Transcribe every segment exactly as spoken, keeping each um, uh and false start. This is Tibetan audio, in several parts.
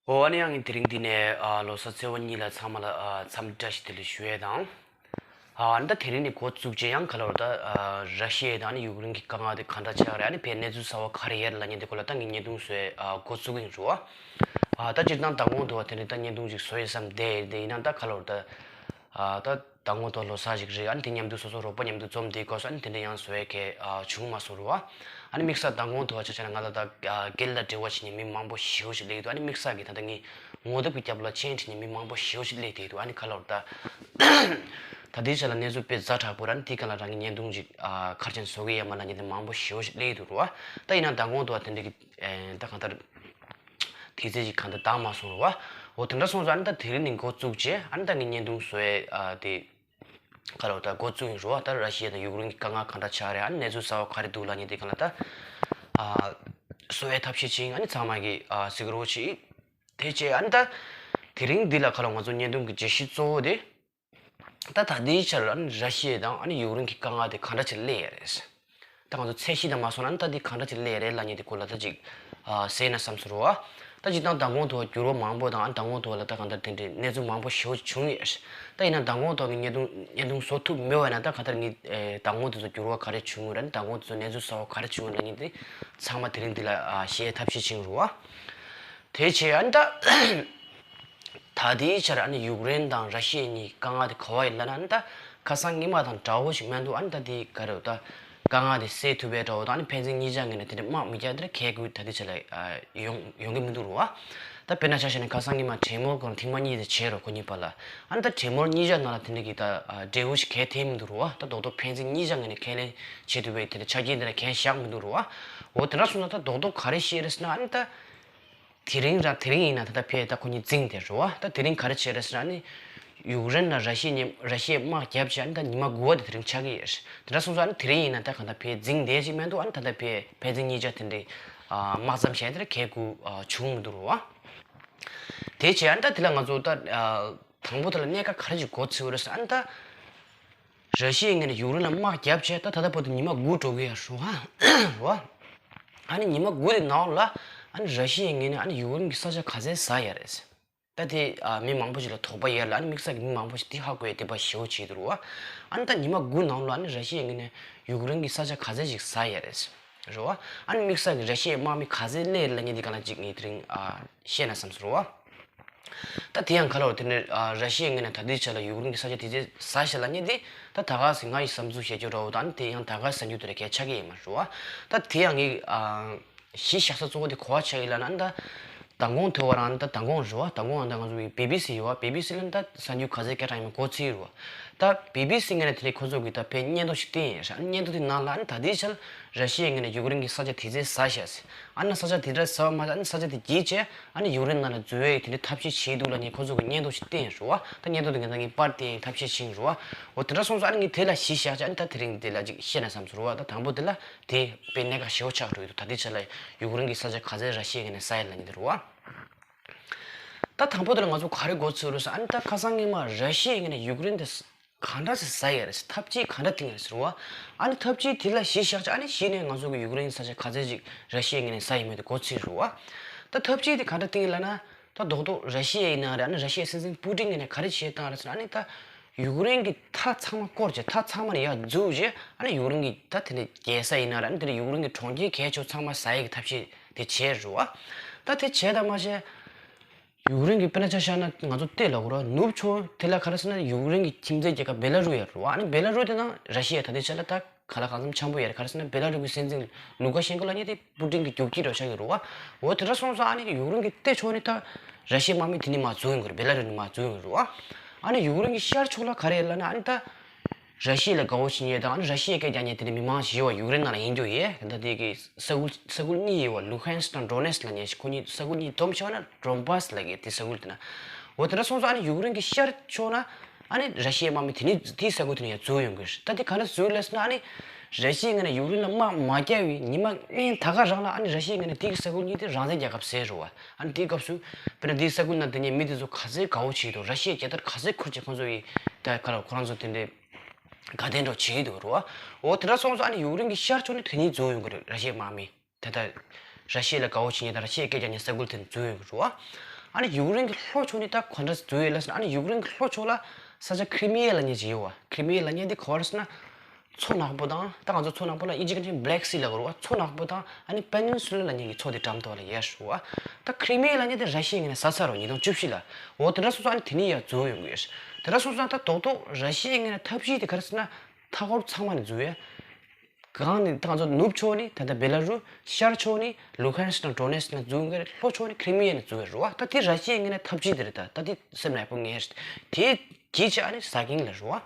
ཨོ་ཨ་ནི་ཡང་དེ་རིང་འདི་ནས་ཨ་ལོ་གསར་ཚེས་པ་གཉིས་ལ་ཚང་མ་ལ་ཨ་འཚམས་བཀྲ་ཤིས་བདེ་ལེགས་ཞུ་ཡས་དང་། ཨ་ནི་ད་དེ་རིང་ནས་འགོ་བཙུགས་རྗེས་ཡང་ག་ལ་བར་ད་ཨ་ར་ཤི་ཡ་དང་ཨ་ནི་ཡུཀ་རེན་གྱི་དཀའ་ངལ་དེ་ག་འདྲ་ཆགས་རེད། ཨ་ནི་ཕའི་གནས་ཚུལ་གསར་པ་ག་རེ་ཡོད་ལབ་མཁན་དེ་སྐོར་ལ་ད་ངས་བརྙན་ཐུང་བཟོས་ཨ་འགོ་བཙུགས་ཡིན་རུ་བ། ཨ་ད་སྤྱིར་བཏང་མདང་དགོང་དུ་བ་དེ་འདྲ་ད་བརྙན་ཐུང་ཅིག་བཟོ་ཡས་བསམ་བསྡད་ཡིན། དེ་ཡིན་ན་ད་ག་ལ་བར་ད་ཨ་ད། མདང་དགོང་དུ་ལོ་གསར་ཞིག་རེད། ཨ་ནི་དེ་མཉམ་དུ་སོ་སོ་རོགས་པ་མཉམ་དུ་འཛོམས་དེའི་སྐབས་སུ་ཨ་ནི་དེ་འདྲ་ཡང་བཟོ་ཡས་གལ་ཨ་བྱུང་མ་སོང་རུ་བ། ཨ་ནི་དམིགས་བསལ་མདང་དགོང་དུ་བ་ཆ་བཞག་ན་ང་ལ་ད་ཨ་སྒེར་ལ་འབྲེལ་བ་བྱེད་མཁན་མི་མང་པོ་ཞེ་པོ་ཞིག་སླེབས་ཀྱི་འདུག་ཨ་ནི་དམིགས་བསལ་གྱི་ད་ལྟ་ངའི་ངོ་དེབ་ཀྱི་རྒྱབ་ལ་མཆན་བྲིས་མཁན་མི་མང་པོ་ཞེ་པོ་ཞིག་སླེབས་བསྡད་འདུག་ཨ་ནི་ག་ལ་བར་ད་ད་ལྟའི་ཆ་ལ་གནས་ཚུལ་དཔེ་ཛ་དྲག་པོ་རེད། ཨ་ནི་དེའི་སྒང་ལ་རང་གི་བརྙན་ཐུང་ཅིག་ཨ་ག་རེ་བྱས་ནས་བཟོ་གི་ཡོད་མ་ལབ་མཁན་དེ་མང་པོ་ཞེ་པོ་ཞིག་སླེབས་ཀྱི་འདུག་རུ་བ། ད་ཡིན་ན་མདང་དགོང་དུ་བ་དེ་འདྲ་གི་ཨེ་ད་གང་ལྟར་དུས་ཚོད་ཅིག་གང་ལྟར་འདང་མ་སོང་རུ་བ། འོ་དེ་འདྲ་སོང་ཙང་ཨ་ནི་ད་དེ་རིང་ནས་འགོ་བཙུགས་རྗེས་ཨ་ནི་ད་ངས་བརྙན་ཐུང་བཟོ་ཡས་ཨ་དེ་ག་ལ་བར་ད་འགོ་བཙུགས་ཡིན་རུ་བ། ད་ར་ཤི་ཡ་དང་ཡུཀ་རེན་གྱི་དཀའ་ངལ་གང་འདྲ་ཆགས་རེད། ཨ་ནི་གནས་ཚུལ་གསར་པ་ག་རེ་འདུག་ལབ་མཁན་དེ་གང་ལ་ད་ཨ་བཟོ་ཡས་ཐབས་ཤེས་བྱེད་ཡིན། ཨ་ནི་ཚང་མ་གིས་ཨ་གཟིགས་རོགས་བྱེད། དེ་བྱས་ཨ་ནི་ད་དེ་རིང་འདི་ལ་ག་ལ་ང་ཚོ་བརྙན་ཐུང་གི་བརྗོད་གཞི་གཙོ་བོ་དེ། ད་ད་ལྟའི་ཆར་ཨ་ནི་ར་ཤི་ཡ་དང་ཨ་ནི་ཡུཀ་རེན་གྱི་དཀའ་ངལ་དེ་ག་འདྲ་ཅིག་སླེབས་ཡོད་རེད། ད་ང་ཚོ་ཚད་གཞི་དང་མ་སོང་ན་ཨ་ནི་ད་འདི་ག་འདྲ་ཅིག་སླེབས་ཡོད་རེད་ལབ་མཁན་དེ་སྐོར་ལ་ད་ཅིག་ཨ་གསན་ན་བསམ་སོང་རུ་བ། ད་སྤྱིར་བཏང་མདང་དགོང་དུ་བ་འགྱུར་བ་མང་པོ་དང་ཨ་ནི་མདང་དགོང་དུ་བ་ལ་ད་གང་ལྟར་དེ་འདྲའི་གནས་ཚུལ་མང་པོ་ཞེ་པོ་ཅིག་བྱུང་ཡོད་རེད། ད་ཡིན་ན་མདང་དགོང་དུ་བ་གི་བརྙན་ཐུང་བརྙན་ཐུང་བཟོ་ཐུབ་མེད་པ་ཡིན་ན་ད་གང་ལྟར་ངས་ཨེ་མདང་དགོང་དུ་ཚོ་འགྱུར་བ་ག་རེ་བྱུང་ཡོད་རེད། ཨ་ནི་མདང་དགོང་དུ་ཚོ་གནས་ཚུལ་གསར་པ་ག་རེ་བྱུང་ཡོད་ལབ་མཁན་དེ་ཚང་མ་དེ་རིང་འདི་ལ་ཨ་བཤད་ཐབས་ཤེས་བྱེད་ཡིན་རུ་བ། དེ་བྱས་ཨ་ནི་ད། ད་ལྟའི་ཆར་ཨ་ནི་ཡུཀ་རེན་དང་ར་ཤི་ཡའི་གཉིས་དཀའ་ངལ་དེ་ག་བ་ཡིན་ལབ་ན། ཨ་ནི་ད་ཁ་སང་སྔོན་མ་དང་འདྲ་བོ་ཞིག་མི་འདུག་ཨ་ནི་ད་དེ་ག་རེ་ད་དཀའ་ངལ་དེ་སེལ་ཐུབ་པའི་འདྲ་བོ་དང་། ཨ་ནི་ཕན་ཚུན་གཉིས་ཆ་ངོས་ནས་དེ་འདྲ་དམག་མི་རྒྱག་དེ་འདྲ་གལ་དགོས་ད་ལྟའི་ཆར་ལ་ཡོང་ཡོང་གི་མི་འདུག་རུ་བ། ད་དཔེར་ན་ཆ་བཞག་ན་ཁ་སང་སྔོན་མ་གྲོས་མོལ་སྐོར་ཐེངས་མ་གཉིས་དེ་བྱས་རུ་ཁོ་གཉིས་བར་ལ། ཨ་ནི་ད་གྲོས་མོལ་གཉིས་ཆ་ནང་ལ་དེ་འདྲ་གི་ད་འབྲས་བུ་ཞིག་གང་ཡང་ཐོན་མི་འདུག་རུ་བ། ད་རྡོག་རྡོག་ཕན་ཚུན་གཉིས་ཆ་ངོས་ནས་ཁས་ལེན་བྱེད་ཐུབ་པའི་དེ་འདྲ་ཆ་རྐྱེན་དེ་འདྲ་གང་ཡང་བཞག་མི་འདུག་རུ་བ། འོ་དེ་འདྲ་སོང་ཙང་ད་རྡོག་རྡོག་ག་རེ་བཤད་རེད་ཟེར་ན། ཨ་ནི་ད། དེ་རིང་ར་དེ་རིང་ཡིན་ན་ད་ལྟ་ཕལ་ད་ཁོ་གཉིས་འཛིང་བསྡད་རེད་བ། ད་དེ་རིང་ག་རེ་བྱས་རེད་ཟེར་ན་ནི། ཡུཀ་རེན་ལ་ར་ཤི་ཡ་ར་ཤི་ཡས་དམག་བརྒྱབ་བྱས་ཨ་ནི་ད་ཉི་མ་དགུ་པ་དེ་དེ་རིང་ཆགས་ཀྱི་ཡོད་རེད། དེ་འདྲ་སོང་ཙང་ཨ་ནི་དེ་རིང་ཡིན་ན་ད་གང་ལྟར་ཕལ་འཛིང་བསྡད་ཅིག་མི་འདུག་ཨ་ནི་ད་ལྟ་ཕལ་ཕལ་ཆེར་གཉིས་ཆ་དེ་འདྲའི་དམག་མཚམས་བཞག་དེ་འདྲ་གལ་དགོས་བྱུང་མི་འདུག་རེད་བ། དེ་བྱས་ཨ་ནི་ད་དེ་ལ་ང་ཚོ་ད་དང་པོ་དེ་ལ་གནད་འགག་ག་རེ་ཅིག་འགོ་ཚུགས་རེད་ཟེར་ཨ་ནི་ད། ར་ཤི་ཡའི་ངོས་ནས་ཡུཀ་རེན་ལ་དམག་བརྒྱབ་བྱས་ད་ད་ལྟ་བར་དུ་ཉི་མ་དགུ་འགྲོ་གི་ཡོད་རེད་བ། རེད་བ། ཨ་ནི་ཉི་མ་དགུ་དེ་ནང་ལ་ཨ་ནི་ར་ཤི་ཡའི་ངོས་ནས་ཨ་ནི་ཡུཀ་རེན་གྱི་ས་ཆ་ག་ཚད་ཟ་ཡོད་རེད། ད་དེ་ཨ་མི་མང་པོ་ཞིག་ལ་དོགས་པ་ཡོད་ལ། ཨ་ནི་དམིགས་བསལ་གྱི་མི་མང་པོ་ཞིག་དེ་ཧ་གོ་ཡ་དེ་འདྲ་ཞེ་པོ་ཅིག་འདུག་རེད་བ། ཨ་ནི་ད་ཉི་མ་དགུ་ནང་ལ་ཨ་ནི་ར་ཤི་ཡའི་ངོས་ནས་ཡུཀ་རེན་གྱི་ས་ཆ་ག་ཚད་ཅིག་ཟ་ཡོད་རེད། རེད་བ། ཨ་ནི་དམིགས་བསལ་གྱི་ར་ཤི་ཡའི་དམག་མི་ག་ཚད་སླེབས་ལབ་མཁན་དེ་ག་ལ་ཅིག་ངས་དེ་རིང་ཨ་བཤད་ན་བསམ་སོང་རེད་བ། ད་དེ་ཡང་ག་ལ་བར་དེ་ནས་ཨ་ར་ཤི་ཡའི་ངོས་ནས་ད་ལྟའི་ཆ་ལ་ཡུཀ་རེན་གྱི་ས་ཆ་དེ་ཚོ་ཟ་ཤག་ལབ་མཁན་དེ་ད་ད་ག་སེ་ང་ཡི་བསམ་ཚུལ་བཤད་རྒྱུ་འདྲ་བོ་དང་དེ་ཡང་ད་ག་སེ་ཟ་རྒྱུ་དེ་འདྲ་གལ་ཆགས་ཀྱི་ཡོད་མ་རེད་བ། ད་དེ་ཡང་ངས་ཨ་གཞི་བཞག་ས་གཙོ་བོ་དེ་ག་བ་ཆགས་ཀྱི་ལབ་ན། ད་མདང་དགོང་དུ་བ་རང་ད་མདང་དགོང་རེད་བ། མདང་དགོང་ད་ང་ཚོ་བི་བི་སི་ཡོད་བ། བི་བི་སི་ལ་ད་ཟ་རྒྱུ་ག་ཚད་སྐད་གྲགས་ཡིན་མིན་གོ་ཚིག་རེད་བ། ད་བི་བི་སི་ངོས་ནས་དེ་རིང་ཁོ་ཚོ་གིས་ད་ཕར་སྙན་ཐོ་ཞིག་བཏོན་ཡོད་རེད། སྙན་ཐོ་དེ་ནང་ལ་ཨ་ནི་ད་ལྟའི་ཆར་ར་ཤི་ཡའི་ངོས་ནས་ཡུཀ་རེན་གྱི་ས་ཆ་དེ་ཚོ་ཟ་ཤག་ཟེར། ཨ་ནི་ས་ཆ་དེ་འདྲ་ཟ་བ་མ་ཟད་ཨ་ནི་ས་ཆ་དེ་བརྗེད་བྱས་ཨ་ནི་ཡུཀ་རེན་ནང་ལ་འཛུལ་བའི་དེ་འདྲའི་ཐབས་ཤེས་བྱེད་འདུག་ལབ་ནས་ཁོ་ཚོ་གིས་སྙན་ཐོ་ཞིག་བཏོན་ཡོད་རེད་བ། ད་སྙན་ཐོ་དེ་ངས་ད་ངས་པར་བཏོན་ཐབས་ཤེས་བྱེད་ཡིན་རེད་བ། འོ་དེ་འདྲ་སོང་ཙང་ཨ་ནི་ངས་དེ་ལ་གཞི་བཞག་བྱས་ཨ་ནི་ད་དེ་རིང་དེ་ལ་ཅིག་བཤད་ན་བསམ་སོང་རེད་བ། ད་དང་པོ་དེ་ལ་དེ་དཔེ་གནད་འགག་ཞེ་པོ་ཆགས་འགྲོ་གི་འདུག་ད་ལྟའི་ཆ་ལ་ཡུཀ་རེན་གྱི་ས་ཆ་ག་ཚད་ར་ཤི་ཡའི་ངོས་ནས་ཟ་ཡོད་ལབ་མཁན་དེ་རེད་བ། ད་དང་པོ་དེ་ལ་ང་ཚོ་ག་རེ་མགོ་ཚོད་རེད་ཟེར། ཨ་ནི་ད་ཁ་སང་སྔོན་མ་ར་ཤི་ཡའི་ངོས་ནས་ཡུཀ་རེན་དེ་གང་འདྲ་ཞིག་ཟ་ཡོད་རེད་ཟེར། ཐབས་ཇུས་གང་འདྲ་བཏིང་ཡོད་རེད་ཟེར་བ། ཨ་ནི་ཐབས་ཇུས་དེ་ལ་གཞི་བཞག་བྱས་ཨ་ནི་གཞི་ནས་ང་ཚོ་གི་ཡུཀ་རེན་ས་ཆ་ག་ཚད་ཅིག་ར་ཤི་ཡའི་ངོས་ནས་ཟ་ཡོད་མེད་དེ་མགོ་ཚོད་རེད་བ། ད་ཐབས་ཇུས་དེ་གང་འདྲ་བཏིང་ཡོད་ལབ་ན། ད་རྡོག་རྡོག་ར་ཤི་ཡ་ཡིན་ན་རེད། ཨ་ནི་ར་ཤི་ཡའི་སྲིད་འཛིན་པུ་ཏིན་གྱིས་ནས་ག་རེ་བྱས་བཏང་རེད་ཟེར་ན། ཨ་ནི་ད་ཡུཀ་རེན་གྱི་མཐའ་ཚང་མ་བསྐོར་བྱས་མཐའ་ཚང་མ་ནས་ཡར་འཛུལ་བྱས་ཨ་ནི་ཡུཀ་རེན་གྱི་ད་དེ་འདྲའི་རྒྱལ་ས་ཡིན་ན་རེད། ཨ་ནི་དེ་འདྲའི་ཡུཀ་རེན་གྱི་གྲོང་ཁྱེར་གལ་ཆེ་ཚང་མ་ཟ་ཡག་གི་ཐབས་ཤེས་དེ་བྱས་རེད་བ། ད་དེ་བྱས་དང་མ་བྱས། ཡུཀ་རེན་གྱི་དཔེར་ན་ཆ་བཞག་ན་ང་ཚོ་བལྟས་ལབ་དགོས་རེད་བ། ནུབ་ཕྱོགས་དེ་ལ་ག་རེ་ཟེར་ན་ཡུཀ་རེན་གྱི་ཁྱིམ་མཚེས་རྒྱལ་ཁབ་བེ་ལ་རུ་ཡོད་རེད་བ། ཨ་ནི་བེ་ལ་རུ་དེ་དང་ར་ཤི་ཡ་ད་ལྟའི་ཆ་ལ་ད་ག་ལ་གང་འཚམ་འཆམ་པོ་ཡོད་རེད། ག་རེ་ཟེར་ན་བེ་ལ་རུ་གི་སྲིད་འཛིན་ལུ་ཀ་ཤན་ཀོ་ལབ་མཁན་དེ་པུ་ཏིན་གྱི་རྒྱུག་ཁྱི་འདྲ་ཆགས་ཡོད་རེད་བ། འོ་དེ་འདྲ་སོང་ཙང་ཨ་ནི་ཡུཀ་རེན་གྱི་སྟོད་ཕྱོགས་ནས་ད་ར་ཤི་ཡའི་དམག་མི་དེ་ནས་མར་འཛུལ་ཡོང་གི་རེད། བེ་ལ་རུ་ནས་མར་འཛུལ་ཡོང་གི་རེད་བ། ཨ་ནི་ཡུཀ་རེན་གྱི་ཤར་ཕྱོགས་ལ་ག་རེ་ཡོད་ལབ་ན། ཨ་ནི་ད་ར་ཤི་ཡ་ལ་དགའ་པོ་བྱེད་མཁན་དང་ཨ་ནི་ར་ཤི་ཡའི་སྐད་རྒྱག་མཁན་དེ་འདྲ་མི་མང་ཞིག་ཡོད་བ། ཡུཀ་རེན་ནང་ལ་ཡིན་རྒྱུ་ཡོད། ད་དེ་གི་ས་ཁུལ་ས་ཁུལ་གཉིས་ཡོད་བ། ལུ་ཧན་སི་དང་ཌོ་ནེ་སི་ལབ་མཁན་ཞིག་ཁོ་གཉིས་ས་ཁུལ་གཉིས་བསྡོམས་བྱས་ན་ཌོན་བྷ་སི་ལབ་མཁན་དེ་ས་ཁུལ་དེ་ན། འོ་དེ་འདྲ་སོང་ཙང་ཨ་ནི་ཡུཀ་རེན་གྱི་ཤར་ཕྱོགས་ན། ཨ་ནི་ར་ཤི་ཡའི་དམག་མི་དེ་ནི་དེའི་ས་ཁུལ་དེ་ནས་ཡར་འཛུལ་ཡོང་གི་རེད། ད་དེ་ག་འདྲ་འཛུལ་ལབ་ཟེར་ན། ཨ་ནི་ར་ཤི་ཡའི་ངོས་ནས་ཡུཀ་རེན་ལ་དམག་མ་བརྒྱབ་པའི་ཉི་མ་སྔོན་ད་ག་རང་ལ་ཨ་ནི་ར་ཤི་ཡའི་ངོས་ནས་དེ་གི་ས་ཁུལ་གཉིས་དེ་རང་བཙན་རྒྱལ་ཁབ་ཟེར་རེད་བ། ཨ་ནི་དེའི་སྐབས་སུ་དཔེར་ན་དེའི་ས་ཁུལ་ནང་དེ་ནས་མི་དེ་ཚོ་ག་ཚོད་དགའ་པོ་བྱེད་ཀྱི་འདུག་ར་ཤི་ཡའི་རྒྱལ་དར་ག་ཚོད་འཁུར་བྱས་ཁོང་ཚོ་ཡི་ད་ག་ལ་ཁོ་རང་ཚོ་དེ་འདྲའི་དགའ་ལྡན་འདྲ་བྱེད་ཀྱི་འདུག་རེད་བ། འོ་དེ་འདྲ་སོང་ཙང་ཨ་ནི་ཡུཀ་རེན་གྱི་ཤར་ཕྱོགས་ནས་དེ་ནས་འཛུལ་ཡོང་གི་རེད། ར་ཤི་ཡའི་དམག་མི། དེ་ལྟར་ར་ཤི་ཡ་ལ་དགའ་པོ་བྱེད་མཁན་དང་ར་ཤི་ཡའི་སྐད་རྒྱག་མཁན་ས་ཁུལ་དེར་འཛུལ་ཡོང་གི་རེད་བ། ཨ་ནི་ཡུཀ་རེན་གྱི་ལྷོ་ཕྱོགས་ནི་ད་ག་འདྲ་འཛུལ་ཡོད་ལབ་ཟེར་ན། ཨ་ནི་ཡུཀ་རེན་གྱི་ལྷོ་ཕྱོགས་ལ་ས་ཆ་ཁི་རི་མི་ཡ་ལབ་མཁན་ཅིག་ཡོད་བ། ཁི་རི་མི་ཡ་ལབ་མཁན་དེ་ག་བ་རེད་ཟེར་ན། མཚོ་ནག་པོ་དང་། ད་ང་ཚོ་མཚོ་ནག་པོ་ལ་ཨིན་ཇི་སྐད་ནས་Black Sea ལབ་ཀྱི་རེད་བ། མཚོ་ནག་པོ་དང་ཨ་ནི་Peninsula ལབ་མཁན་གྱི་མཚོ་དེ་འགྲམ་དུ་ལ་ཡོད་རེད་བ། ད་ཁི་རི་མི་ཡ་ལབ་མཁན་དེ་ར་ཤི་ཡའི་ངོས་ནས་ཟ་ཚར་བ། ཉིས་སྟོང་བཅུ་བཞི་ལ། འོ་དེ་འདྲ་སོང་ཙང་ཨ་ནི་དེ་ནས་ཡར་འཛུལ་ཡོང་གི་ཡོད་རེད། དེ་འདྲ་སོང་ཙང་ད་རྡོག་རྡོག་ར་ཤི་ཡའི་ངོས་ནས་ཐབས་ཤེས་དེ་ག་རེ་ཟེར་ན། མཐའ་འཁོར་ཚང་མ་ནས་འཛུལ་ཡ། གང་ནས་ད་ང་ཚོ་ནུབ་ཕྱོགས་ནི་ད་ལྟ་བེ་ལ་རུ། ཤར་ཕྱོགས་ནི་ལུ་ཧན་སི་དང་ཌོ་ནེ་སི་ནས་འཛུལ་གི་རེད། ལྷོ་ཕྱོགས་ནི་ཁི་རི་མི་ཡ་ནས་འཛུལ་གི་རེད་བ། ད་དེ་ར་ཤི་ཡའི་ངོས་ནས་ཐབས་ཇུས་དེ་རེད། ད་ད་དེ་སེམས་ནང་ཡག་པོ་ངེས་རེད། དེ་གྱིས་བྱས་ཨ་ནི་ཟ་གིན་ལ་རེད་བ།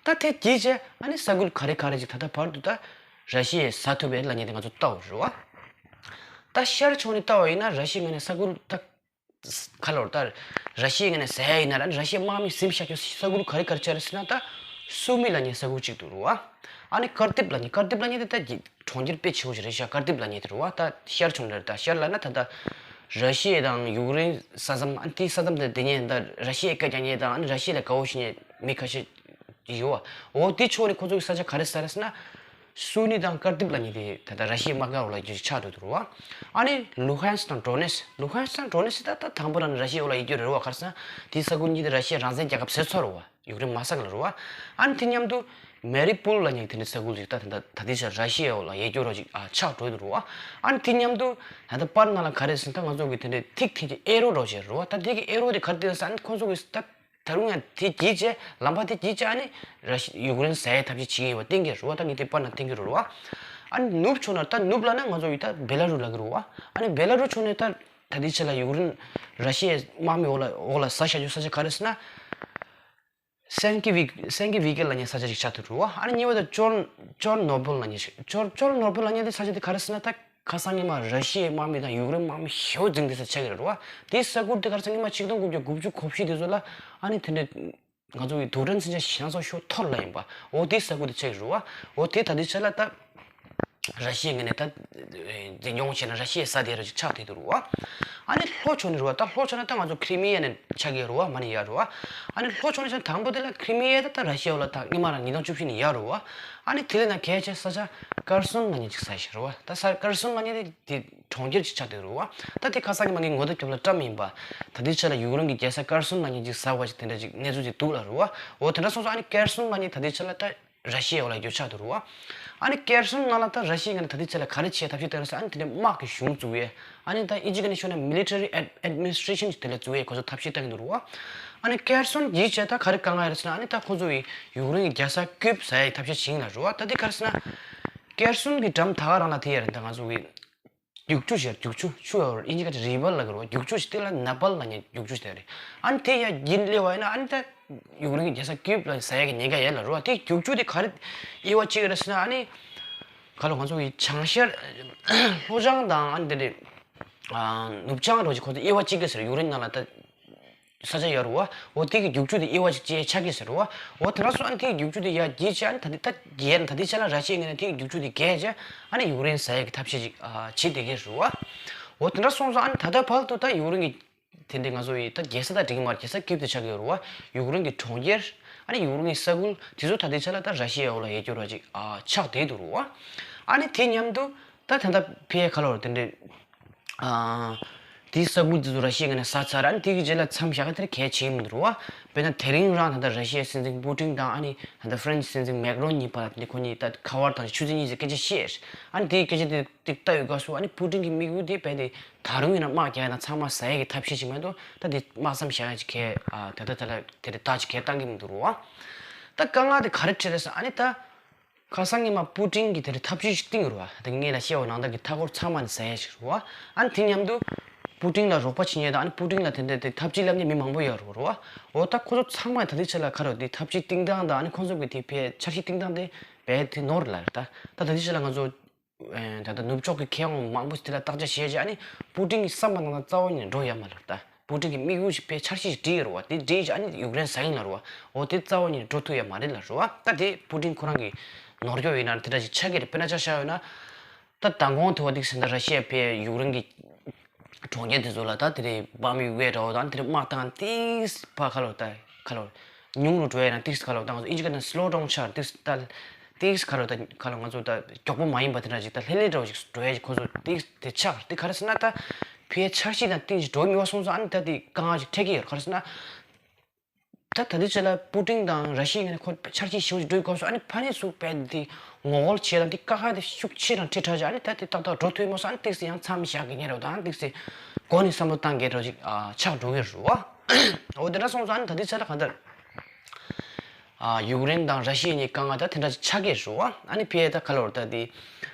ད་དེ་གྱིས་བྱས་ཨ་ནི་ས་ཁུལ་ག་རེ་ག་རེ་ཅིག་ད་ལྟ་བར་དུ་ད་ར་ཤི་ཡས་ཟ་ཐུབ་པའི་ལབ་མཁན་དེ་ང་ཚོ་ལྟ་བ་རེད་བ། ད་ཤར་ཕྱོགས་ནས་ལྟ་བ་ཡིན་ན་ར་ཤི་ཡའི་ངོས་ནས་ས་ཁུལ་ད། ག་ལོར་ད་ར་ཤི་ཡའི་ངོས་ནས་ཟ་ཡ་ཡིན་ན་ར། ར་ཤི་ཡའི་དམག་མི་ཟིན་བཞག་རྒྱུ་ས་ཁུལ་ག་རེ་ག་རེ་ཆགས་རེད་ཟེར་ན། ད་སུ་མི་ལབ་མཁན་ས་ཁུལ་གཅིག་འདུག་རེད་བ། ཨ་ནི་ཀར་ཏིབ་ལབ་མཁན། ཀར་ཏིབ་ལབ་མཁན་དེ་ད་གྲོང་ཁྱེར་དཔེ་ཆེ་བོ་ཞིག་རེད་ཤག་ཀར་ཏིབ་ལབ་མཁན་དེ་རེད་བ། ད་ཤར་ཕྱོགས་ནས་རེད། ད་ཤར་ལབ་ན་ད་ད་ར་ཤི་ཡ་དང་ཡུཀ་རེན་ས་མཚམས། ཨ་ནི་དེའི་ས་མཚམས་དེ་དེ་ཉིད་ད་ར་ཤི་ཡའི་སྐད་རྒྱག་མཁན་དང་། ཨ་ནི་ར་ཤི་ཡ་ལ་དགའ་བོ་བྱེད་མཁན་མི་ཁ་ཤས་ཡོད་བ། འོ་དེ་ཕྱོགས་ནས་ཁོ་ཚོ་གི་ས་ཆ་ག་རེ་ཟ་རེད་ཟེར་ན། སུ་ནི་དང་ཀར་ཏིབ་ལབ་མཁན་དེ་ད་ལྟ་ར་ཤི་ཡའི་དམག་སྒར་འོག་ལ་ཡོད་རྒྱུ་ཆགས་འགྲོ་འདུག་རེད་བ། ཨ་ནི་ལུ་ཧན་སི་དང་ཌོ་ནེ་སི། ལུ་ཧན་སི་དང་ཌོ་ནེ་སི་ད་ད་དང་པོ་རང་ནས་ར་ཤི་ཡའི་འོག་ལ་ཡོད་རྒྱུ་རེད་བ། ག་རེ་ཟེར་ན་དེའི་ས་ཁུལ་གཉིས་དེ་ར་ཤི་ཡས་རང་བཙན་རྒྱལ་ཁབ་ཟེར་ཚར་རེད་བ། ཡུཀ་རེན་མ་ཟེར་གི་ལ་རེད་བ། ཨ་ནི་དེ་མཉམ་དུ་མེ་རི་པུལ་ལབ་མཁན་དེ་འདྲའི་ས་ཁུལ་ཅིག་ད་ད་ད་ད་ལྟའི་ཆར་ར་ཤི་ཡའི་འོག་ལ་ཡོད་རྒྱུ་རོ་ཅིག་ཨ་ཆགས་འགྲོ་འདུག་རེད་བ། ཨ་ནི་དེ་མཉམ་དུ་ད་ལྟ་པར་ནང་ལ་ག་རེ་ཟེར་ན། ད་ང་ཚོ་གི་དེ་འདྲའི་ཐིག་ཐིག་གི་ཨེ་རོ་རོ་ཅིག་རེད་བ། ད་དེ་གི་ཨེ་རོ་དེ་ག་རེ་དེ་ཟེར་ན། ཁོ་ཚོ་གི་ད། ད་རུང་ཡང་དེ་གྱིས་བྱས། ལམ་པ་དེ་གྱིས་བྱས་ཨ་ནི་ར་ཤི་ཡུཀ་རེན་ཟ་ཡའི་ཐབས་ཤེས་བྱེད་ཀྱི་ཡོད་པ་བསྟན་གྱི་རེད་བ། ད་ངས་དེ་པར་ནང་བསྟན་གྱི་རེད་བ། ཨ་ནི་ནུབ་ཕྱོགས་ན། ད་ནུབ་ལབ་ན་ང་ཚོ་ཡི་ད་བེ་ལ་རུ་ལབ་ཀྱི་རེད་བ། ཨ་ནི་བེ་ལ་རུ་ཕྱོགས་ནས་ད་ད་ལྟའི་ཆ་ལ་ཡུཀ་རེན་ར་ཤི་ཡའི་དམག་མི་འོག་ལ་འོག་ལ་ཟ་བཞག་རྒྱུ་ས་ཆ་ག་རེ་ཟེར་ན། སེན་ཀི་ཝི་སེན་ཀི་ཝི་ཀེ་ལབ་མཁན་ས་ཆ་ཞིག་ཆགས་འདུག་རེད་བ། ཨ་ནི་གཉིས་པ་ད་ཅོར་ཅོར་ནོ་བིལ་ལབ་མཁན་ཞིག་ཅོར་ཅོར་ནོ་བིལ་ལབ་མཁན་དེ་ས་ཆ་དེ་ག་རེ་ཟེར་ན། ད་ཁ་སང་ཉི་མ་ར་ཤི་ཡའི་དམག་མི་དང་ཡུཀ་རེན་དམག་མི་ཞེ་པོ་འཛིང་དེ་ས་ཆགས་ཀྱི་རེད་བ། དེའི་ས་ཁུལ་དེ་ག་རེ་ཟེར། ཉི་མ་ཆིག་སྟོང་དགུ་བརྒྱ་དགུ་བཅུ་གོ་བཞི་དེ་ཚོ་ལ་ཨ་ནི་དེ་འདྲའི་ང་ཚོ་གི་རྡུལ་ཕྲན་མཚོན་ཆ་ཞེད་སྣང་ཚོགས་ཤོར་ཐོར་ལ་ཡིན་པ། འོ་དེའི་ས་ཁུལ་དེ་ཆགས་ཀྱི་རེད་བ། འོ་དེ་ད་ལྟའི་ཆ་ལ་ད་ར་ཤི་ཡའི་ངོས་ནས་ད་འཛིན་སྐྱོང་བྱས་ན་ར་ཤི་ཡའི་ས་དེ་ར་ཅིག་ཆགས་བསྡད་འདུག་རེད་བ། ཨ་ནི་ལྷོ་ཕྱོགས་ནས་རེད་བ། ད་ལྷོ་ཕྱོགས་ནས་ད་ང་ཚོ་ཁི་རི་མི་ཡ་ནས་ཆགས་ཀྱི་རེད་བ། མ་ནི་ཡ་རེད་བ། ཨ་ནི་ལྷོ་ཕྱོགས་ནས་ཆ་དང་པོ་དེ་ལ་ཁི་རི་མི་ཡ་ད་ད་ར་ཤི་ཡའི་འོག་ལ་ད་སྔོན་མ་རང་ཉིས་སྟོང་བཅུ་བཞི་ནས་ཡ་རེད་བ། ཨ་ནི་དེ་ལས་ན་གལ་ཆེ་ས་ཆ་ཀར་སུན་ལབ་མཁན་ཅིག་ས་ཞིག་རེད་བ། ད་ས་ཀར་སུན་ལབ་མཁན་དེ་དེ་གྲོང་ཁྱེར་ཅིག་ཆགས་བསྡད་རེད་བ། ད་དེ་ཁ་སང་ཉི་མ་ངའི་ངོ་དེབ་རྒྱབ་ལ་བཀྲམ་ཡིན་པ། ད་ལྟའི་ཆ་ལ་ཡུཀ་རེན་གྱི་རྒྱལ་ས་ཀར་སུན་ལབ་མཁན་ཅིག་ཟ་བ་ཅིག་དེ་འདྲ་ཅིག་གནས་ཚུལ་ཅིག་འདུག་ལ་རེད་བ། འོ་དེ་འདྲ་སོང་ཙང་ཨ་ནི་ཀར་སུན་ལབ་མཁན་ད་ལྟའི་ཆ་ལ་ད་ར་ཤི་ཡའི་འོག་ལ་ཡོད་ཆགས་འདུག་རེད་བ། ཨ་ནི་ཀར་སུན་ནང་ལ་ད་ར་ཤི་ཡའི་ངོས་ནས་ད་ལྟའི་ཆ་ལ་ག་རེ་བྱེད་ཐབས་ཤེས་བཏང་རེད་ཟེར་ན། ཨ་ནི་དེ་འདྲའི་དམག་གི་གཞུང་བཙུགས་ཡས། ཨ་ནི་ད་ཨིན་ཇི་སྐད་ནས་ཤོད་ན་military administration ཞིག་དེ་ལ་བཙུགས་ཡས་ཁོ་ཚོ་ཐབས་ཤེས་བཏང་གི་འདུག་རེད་བ། ཨ་ནི་ཀར་སུན་གྱིས་བྱས་ད་ག་རེ་དཀའ་ངལ་རེད་ཟེར་ན། ཨ་ནི་ད་ཁོ་ཚོ་གི་ཡུཀ་རེན་གྱི་རྒྱལ་ས་ཀིབ་ཟ་ཡས་ཐབས་ཤེས་བྱེད་ཀྱི་ལ་རེད་བ། ད་དེ་ག་རེ་ཟེར་ན། ཀར་སུན་གྱི་འགྲམ་ད་ག་རང་ལ་དེ་ཡ་རེད། ད་ང་ཚོ་གི་རྒྱུག་ཆུ་ཞེས། རྒྱུག་ཆུ་ཆུ་ཡོད་རེད། ཨིན་ཇི་སྐད་ཀྱི་རི་ཝར་ལབ་ཀྱི་རེད་བ། རྒྱུག་ཆུ་ཞིག་དེ་ལ་ནེ་པཱལ་ལབ་མཁན་རྒྱུག་ཆུ་ཞིག་དེ་རེད། ཨ་ནི་དེ་ཡ་བརྒྱུད་སླེབས་པ་ཡིན་ན་ཨ་ནི་ད་ཡུཀ་རེན་གྱི་རྒྱལ་ས་ཀིབ་ལ་ཟ་ཡ་གི་ཉེན་ཁ་ཡོད་ལ་རེད་བ། དེ་རྒྱུག་ཆུ་དེ་ག་རེ་དབྱེ་བ་གཅིག་རེད་ཟེར་ན། ཨ་ནི་ག་ལ་ང་ཚོ་གི་བྱང་ཤར་ལྷོ་བྱང་དང་ཨ་ནི་དེ་རེད། ཨ་ནུབ་བྱང་རོ་ཅིག་ཁོ་ཚོ་དབྱེ་བ་གཅིག་གི་ཟེར། ཡུཀ་རེན་ནང་ལ་ད་ས་ཆ་ཡོད་རེད་བ། འོ་དེ་གི་རྒྱུག་ཆུ་དེ་དབྱེ་བ་ཅིག་ཅེས་ཆགས་ཀྱི་ཟེར་བ། འོ་དེ་འདྲ་སོང་ཨ་ནི་དེ་གི་རྒྱུག་ཆུ་དེ་ཡར་རྒྱས་བྱས། ཨ་ནི་ད་ལྟ་ད་རྒྱས་ན་ད་ལྟའི་ཆ་ལ་ར་ཤི་ཡའི་ངོས་ནས་དེ་གི་རྒྱུག་ཆུ་དེ་རྒྱས་བྱས། ཨ་ནི་ཡུཀ་རེན་ཟ་ཡ་གི་ཐབས་ཤེས་ཅིག་ཨ་བྱེད་བསྡད་ཀྱི་རེད་བ། འོ་དེ་འདྲ་སོང་ཙང་ཨ་ནི་ད་ལྟ་བར་དུ་ད་ཡུཀ་རེན་གྱི་དེ་འདྲའི་ང་ཚོ་ཡི་ད་རྒྱལ་ས་ད་འགྲིག་གི་མ་རེད། རྒྱལ་ས་ཀིབ་དེ་ཆགས་ཀྱི་ཡོད་རེད་བ། ཡུཀ་རེན་གྱི་གྲོང་ཁྱེར། ཨ་ནི་ཡུཀ་རེན་གྱི་ས་ཁུལ་དེ་ཚོ་ད་ལྟའི་ཆ་ལ་ད་ར་ཤི་ཡའི་འོག་ལ་ཡོད་རྒྱུ་ར་ཅིག་ཨ་ཆགས་བསྡད་འདུག་རེད་བ། ཨ་ནི་དེ་མཉམ་དུ་ད་ད་ལྟ་ཕི་ཨེ་ག་ལ་བར་དེ་འདྲའི། ཨ། དེའི་ས་ཁུལ་དེ་ཚོ་ར་ཤི་ཡའི་ངོས་ནས་ཟ་ཚར། ཨ་ནི་དེ་གི་རྗེས་ལ་མཚམས་བཞག་ག་དེར་གལ་ཆེ་གི་མི་འདུག་རེད་བ། དཔེར་ན་དེ་རིང་རང་ད་ལྟ་ར་ཤི་ཡའི་སྲིད་འཛིན་པུ་ཏིན་དང་ཨ་ནི་ད་ལྟ་ཧྥ་རན་སི་སྲིད་འཛིན་མེག་རོན་གཉིས་བར་དེ་ཁོ་གཉིས་ད་ཁ་པར་དང་ཆུ་ཚོད་གཉིས་ཀྱི་སྐད་ཆ་བཤད། ཨ་ནི་དེའི་སྐད་ཆ་དེ་ཏིག་ལྟ་ཡོད་སྐབས་སུ་ཨ་ནི་པུ་ཏིན་གྱི་དམིགས་ཡུལ་དེ་རྦད་དེ་ད་རུང་ཡིན་ན་དམག་རྒྱག་ཡ་དང་ཚང་མ་ཟ་ཡ་གི་ཐབས་ཤེས་ཅིག་མ་གཏོགས། ད་དེ་དམག་མཚམས་བཞག་ཡ་ཅིག་གལ་ཨ་ད་ལྟ་ད་ལ་དེ་རེད་ད་ཅིག་གལ་བཏང་གི་མི་འདུག་རེད་བ། ད་དཀའ་ངལ་དེ་ག་རེ་འཕྲད་རེད་ཟེར། ཨ་ནི་ད། ཁ་སང་ཉི་མ་པུ་ཏིན་གྱིས་དེ་རིང་ཐབས་ཇུས་ཤིག་བཏིང་ཡོད་རེད་བ། དེ་ངས་ལ་བཤད་པ་ནང་ལྟར་གྱི་མཐའ་འཁོར་ཚང་མ་ནས་ཟ་ཡ་ཞིག་རེད་བ། ཨ་ནི་དེ་མཉམ་དུ་པུ་ཏིན་ལ་རོགས་པ་བྱེད་མཁན་དང་། ཨ་ནི་པུ་ཏིན་ལ་དེ་འདྲ་དེ་ཐབས་ཇུས་བསླབ་མཁན་མི་མང་པོ་ཡོད་རེད་བ། འོ་ད་ཁོ་ཚོ་ཚང་མ་ད་ལྟའི་ཆ་ལ་ག་རེ་དེ་ཐབས་ཇུས་བཏིང་སྟངས་དང་། ཨ་ནི་ཁོང་ཚོ་གི་དེ་ཕའི་འཆར་གཞི་བཏིང་སྟངས་དེ་རྦད་དེ་ནོར་ལ་རེད་ད། ད་ད་ལྟའི་ཆ་ལ་ང་ཚོ་ད་ལྟ་ནུབ་ཕྱོགས་ཀྱི་མཁས་དབང་མང་པོ་དེ་ལ་བརྟག་དཔྱད་བྱས་རྗེས། ཨ་ནི་པུ་ཏིན་གྱི་བསམ་པ་ནང་ལ་རྩ་བ་ཉིད་ནས་འགྲོ་ཡ་མ་རེད་ད། པུ་ཏིན་གྱི་དམིགས་ཡུལ་ཞིག་དཔེ་འཆར་གཞི་ཞིག་བྲིས་ཡོད་རེད་བ། དེ་བྲིས་རྗེས་ཨ་ནི་ཡུཀ་རེན་ཟ་ཡིན་ལ་རེད་བ། འོ་དེ་རྩ་བ་ཉིད་ནས་འགྲོ་ཐུབ་ཡ་མ་རེད་ལ་རེད་བ། ད་དེ་པུ་ཏིན་ཁོ་རང་གི་ནོར་འཁྱོག་ཡིན་ན་དེ་འདྲ་ཞིག་ཆགས་ཀྱི་རེད། དཔེར་ན་ཆ་བཞག་ཡོད་ན། ད་མདང་དགོང་དུ་བ་ཏིག་ཟིན་ད་ར་ཤི་ཡ་ཕའི་ཡུཀ་རེན་གྱི་གྲོང་ཁྱེར་དེ་ཚོ་ལ་ད་དེ་རེད། བམ་ཡུ་གེ་འདྲ་བོ་དང་དེ་རེད། དམག་བཏང་ཏིག་ཕ་ཁ་ལོ་ད་ཁ་ལོ་ཉུང་རུ་འགྲོ་ཡ་ན་ཏིག་ཁ་ལོ་ད་ང་ཚོ་ཨིན་ཇི་སྐད་ནས་slow down ཆགས་ཏིག་ད་ཏིག་ཁ་ལོ་ད་ཁ་ལོ་ང་ཚོ་ད་མགྱོགས་པོ་མ་ཡིན་པ་དེ་འདྲ་ཞིག་ད་ལྷོད་ལྷོད་འདྲ་བོ་ཞིག་འགྲོ་ཡ་ཞིག་ཁོ་ཚོ་ཏིག་དེ་ཆགས་དེ་ག་རེ་ཟེར་ན་ད། ཕའི་འཆར་གཞི་དང་གཏིང་ཞིག་འགྲོ་མི་བ་སོང་ཙང་ཨ་ནི་ད་དེ་དཀའ་ངལ་ཞིག་འཕྲད་ཀྱི་ཡོད། ག་རེ་ཟེར་ན། ད་ད་ལྟའི་ཆ་ལ་པུ་ཏིན་དང་ར་ཤི་ཡའི་ངོས་ནས་ཁོ་འཆར་གཞི་ཞིག་འགྲོ་གི་སྐབས་སུ་ཨ་ནི་ཕ་ནས་ཚུར་རྦད་དེ་ངོ་རྒོལ་བྱེད་དང་དེ་དཀའ་ཁག་དེ་ཤུགས་ཆེ་རང་འཕྲད་དྲགས་ཅིག་ཨ་ནི་ད་དེ་ཏག་ཏག་འགྲོ་ཐུབ་མ་སོང་། ཨ་ནི་ཏོག་ཙམ་ཡང་མཚམས་བཞག་གི་ཉེ་རུ་དང་ཏོག་ཙམ་མགོ་ནས་བསམ་བློ་བཏང་གི་རོ་ཅིག་ཨ་ཆགས་འགྲོ་གི་རུ་བ། འོ་དེ་འདྲ་སོང་ཙང་ཨ་ནི་ད་ལྟའི་ཆ་ལ་གང་ལྟར། ཨ་ཡུཀ་རེན་དང་ར་ཤི་ཡ་གཉིས་དཀའ་ངལ་ད་དེ་འདྲ་ཅིག་ཆགས་ཀྱི་རེད་བ། ཨ་ནི་ཕ་གི་ད་ག་ལབ་རེད་ད་དེ་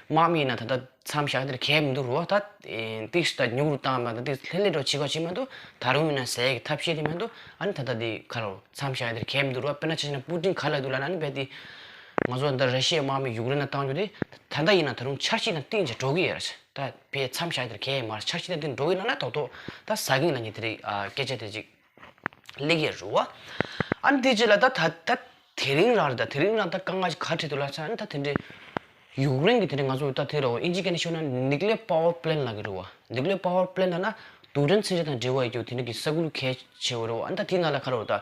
དམག་མི་ཡིན་ན་ད་ལྟ་མཚམས་བཞག་དེར་གལ་མི་འདུག་རེད་བ། ད་ཏིག་ཤི་ད་ཉུག་རུ་བཏང་མ་ད་ཏིག་ལྷེ་ལྷེ་འགྲོ་བྱེད་ག་བྱེད་མ་འདུག་ད་རུང་ཡིན་ན་ཟས་ཀྱི་ཐབས་ཤེས་དེ་མ་འདུག་ཨ་ནི་ད་ལྟ་དེ་ག་ལབ་མཚམས་བཞག་དེར་གལ་མི་འདུག་རེད་བ། དཔེར་ན་ཆ་བཞག་ན་པུ་ཏིན་ག་ལབ་འདུག་ལབ་ན་ཨ་ནི་རྦད་དེ་ང་ཚོ་ད་ར་ཤི་ཡའི་དམག་མི་ཡུཀ་རེན་ལ་བཏང་རྒྱུ་དེ་ད་ལྟ་ཡིན་ན་ད་རུང་འཆར་གཞི་དང་གཏིང་ཅིག་འགྲོ་གི་ཡོད་རེད། ད་ཕ་གི་མཚམས་བཞག་དེར་གལ་ཡོད་མ་རེད། འཆར་གཞི་དང་གཏིང་འགྲོ་གི་ལབ་ན་ཏོག་ཏོག་ད་ཟ་གིན་ལབ་མཁན་དེ་རེད། ཨ་སྐད་ཆ་དེ་ཅིག་སླེབས་ཡོད་རེད་བ། ཨ་ནི་དེ་རྗེས་ལ་ད་ད་ད་དེ་རིང་རང་རེད། ད་དེ་རིང་རང་ད་དཀའ་ངལ་ཞིག་ག་རེ་འཕྲད་འདུག་ལབ་ཙང་ཨ་ནི་ད་དེ་འདྲའི་ཡུཀ་རེན་གྱི་དེ་འདྲའི་ང་ཚོ་ད་དེ་རེད་བ། ཨིན་ཇི་སྐད་ནས་ཤོད་ན་nuclear power plant ལབ་ཀྱི་རེད་བ། nuclear power plant ལབ་ན་རྡུལ་ཕྲན་མཚོན་ཆ་དང་འབྲེལ་བ་ཡོད་རྒྱུ་དེ་འདྲ་གི་ས་ཁུལ་གལ་ཆེ་བོ་རེད་བ། ཨ་ནི་ད་དེའི་ནང་ལ་ག་རེ་རེད་ད་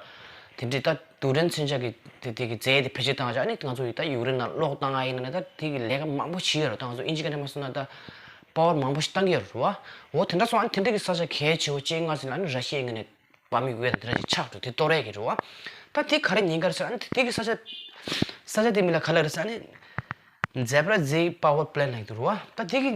དེ་འདྲའི་ད་རྡུལ་ཕྲན་མཚོན་ཆ་གི་དེ་དེ་གི་རྫས་དེ་བེད་སྤྱོད་བཏང་བྱས་ཨ་ནི་ང་ཚོ་ཡི་ད་ཡུཀ་རེན་ནང་གློག་བཏང་ཨ་ཡིན་ན་ད་དེ་གི་ལས་ཀ་མང་པོ་བྱེད་ཡོད་རེད། ད་ང་ཚོ་ཨིན་ཇི་སྐད་ནས་མ་སོང་ན་ད་power མང་པོ་ཞིག་བཏང་གི་ཡོད་རེད་བ། འོ་དེ་འདྲ་སོང་ཨ་ནི་དེ་འདྲ་གི་ས་ཆ་གལ་ཆེ་བོ་ཅིག་ང་ཚོ་ལ་ཨ་ནི་ར་ཤི་ཡའི་ངོས་ནས་འབག་མི་དགོས་དང་དེ་འདྲ་ཞིག་ཆགས་འགྲོ་དེ་གཏོར་ཡས་ཀྱི་རེད་བ། ད་དེ་ག་རེ་ཉེན་ཁ་རེད་ཟེར་ཨ་ནི་དེ་གི་ས་ཆ་ས་ཆ་དེ་མིང་ལ་ག་ལབ་རེད་ཟེར་ཨ་ནི་Zaporizhzhia power plant ལབ་ཀྱི་འདུག་རེད་བ། ད་དེ་གི་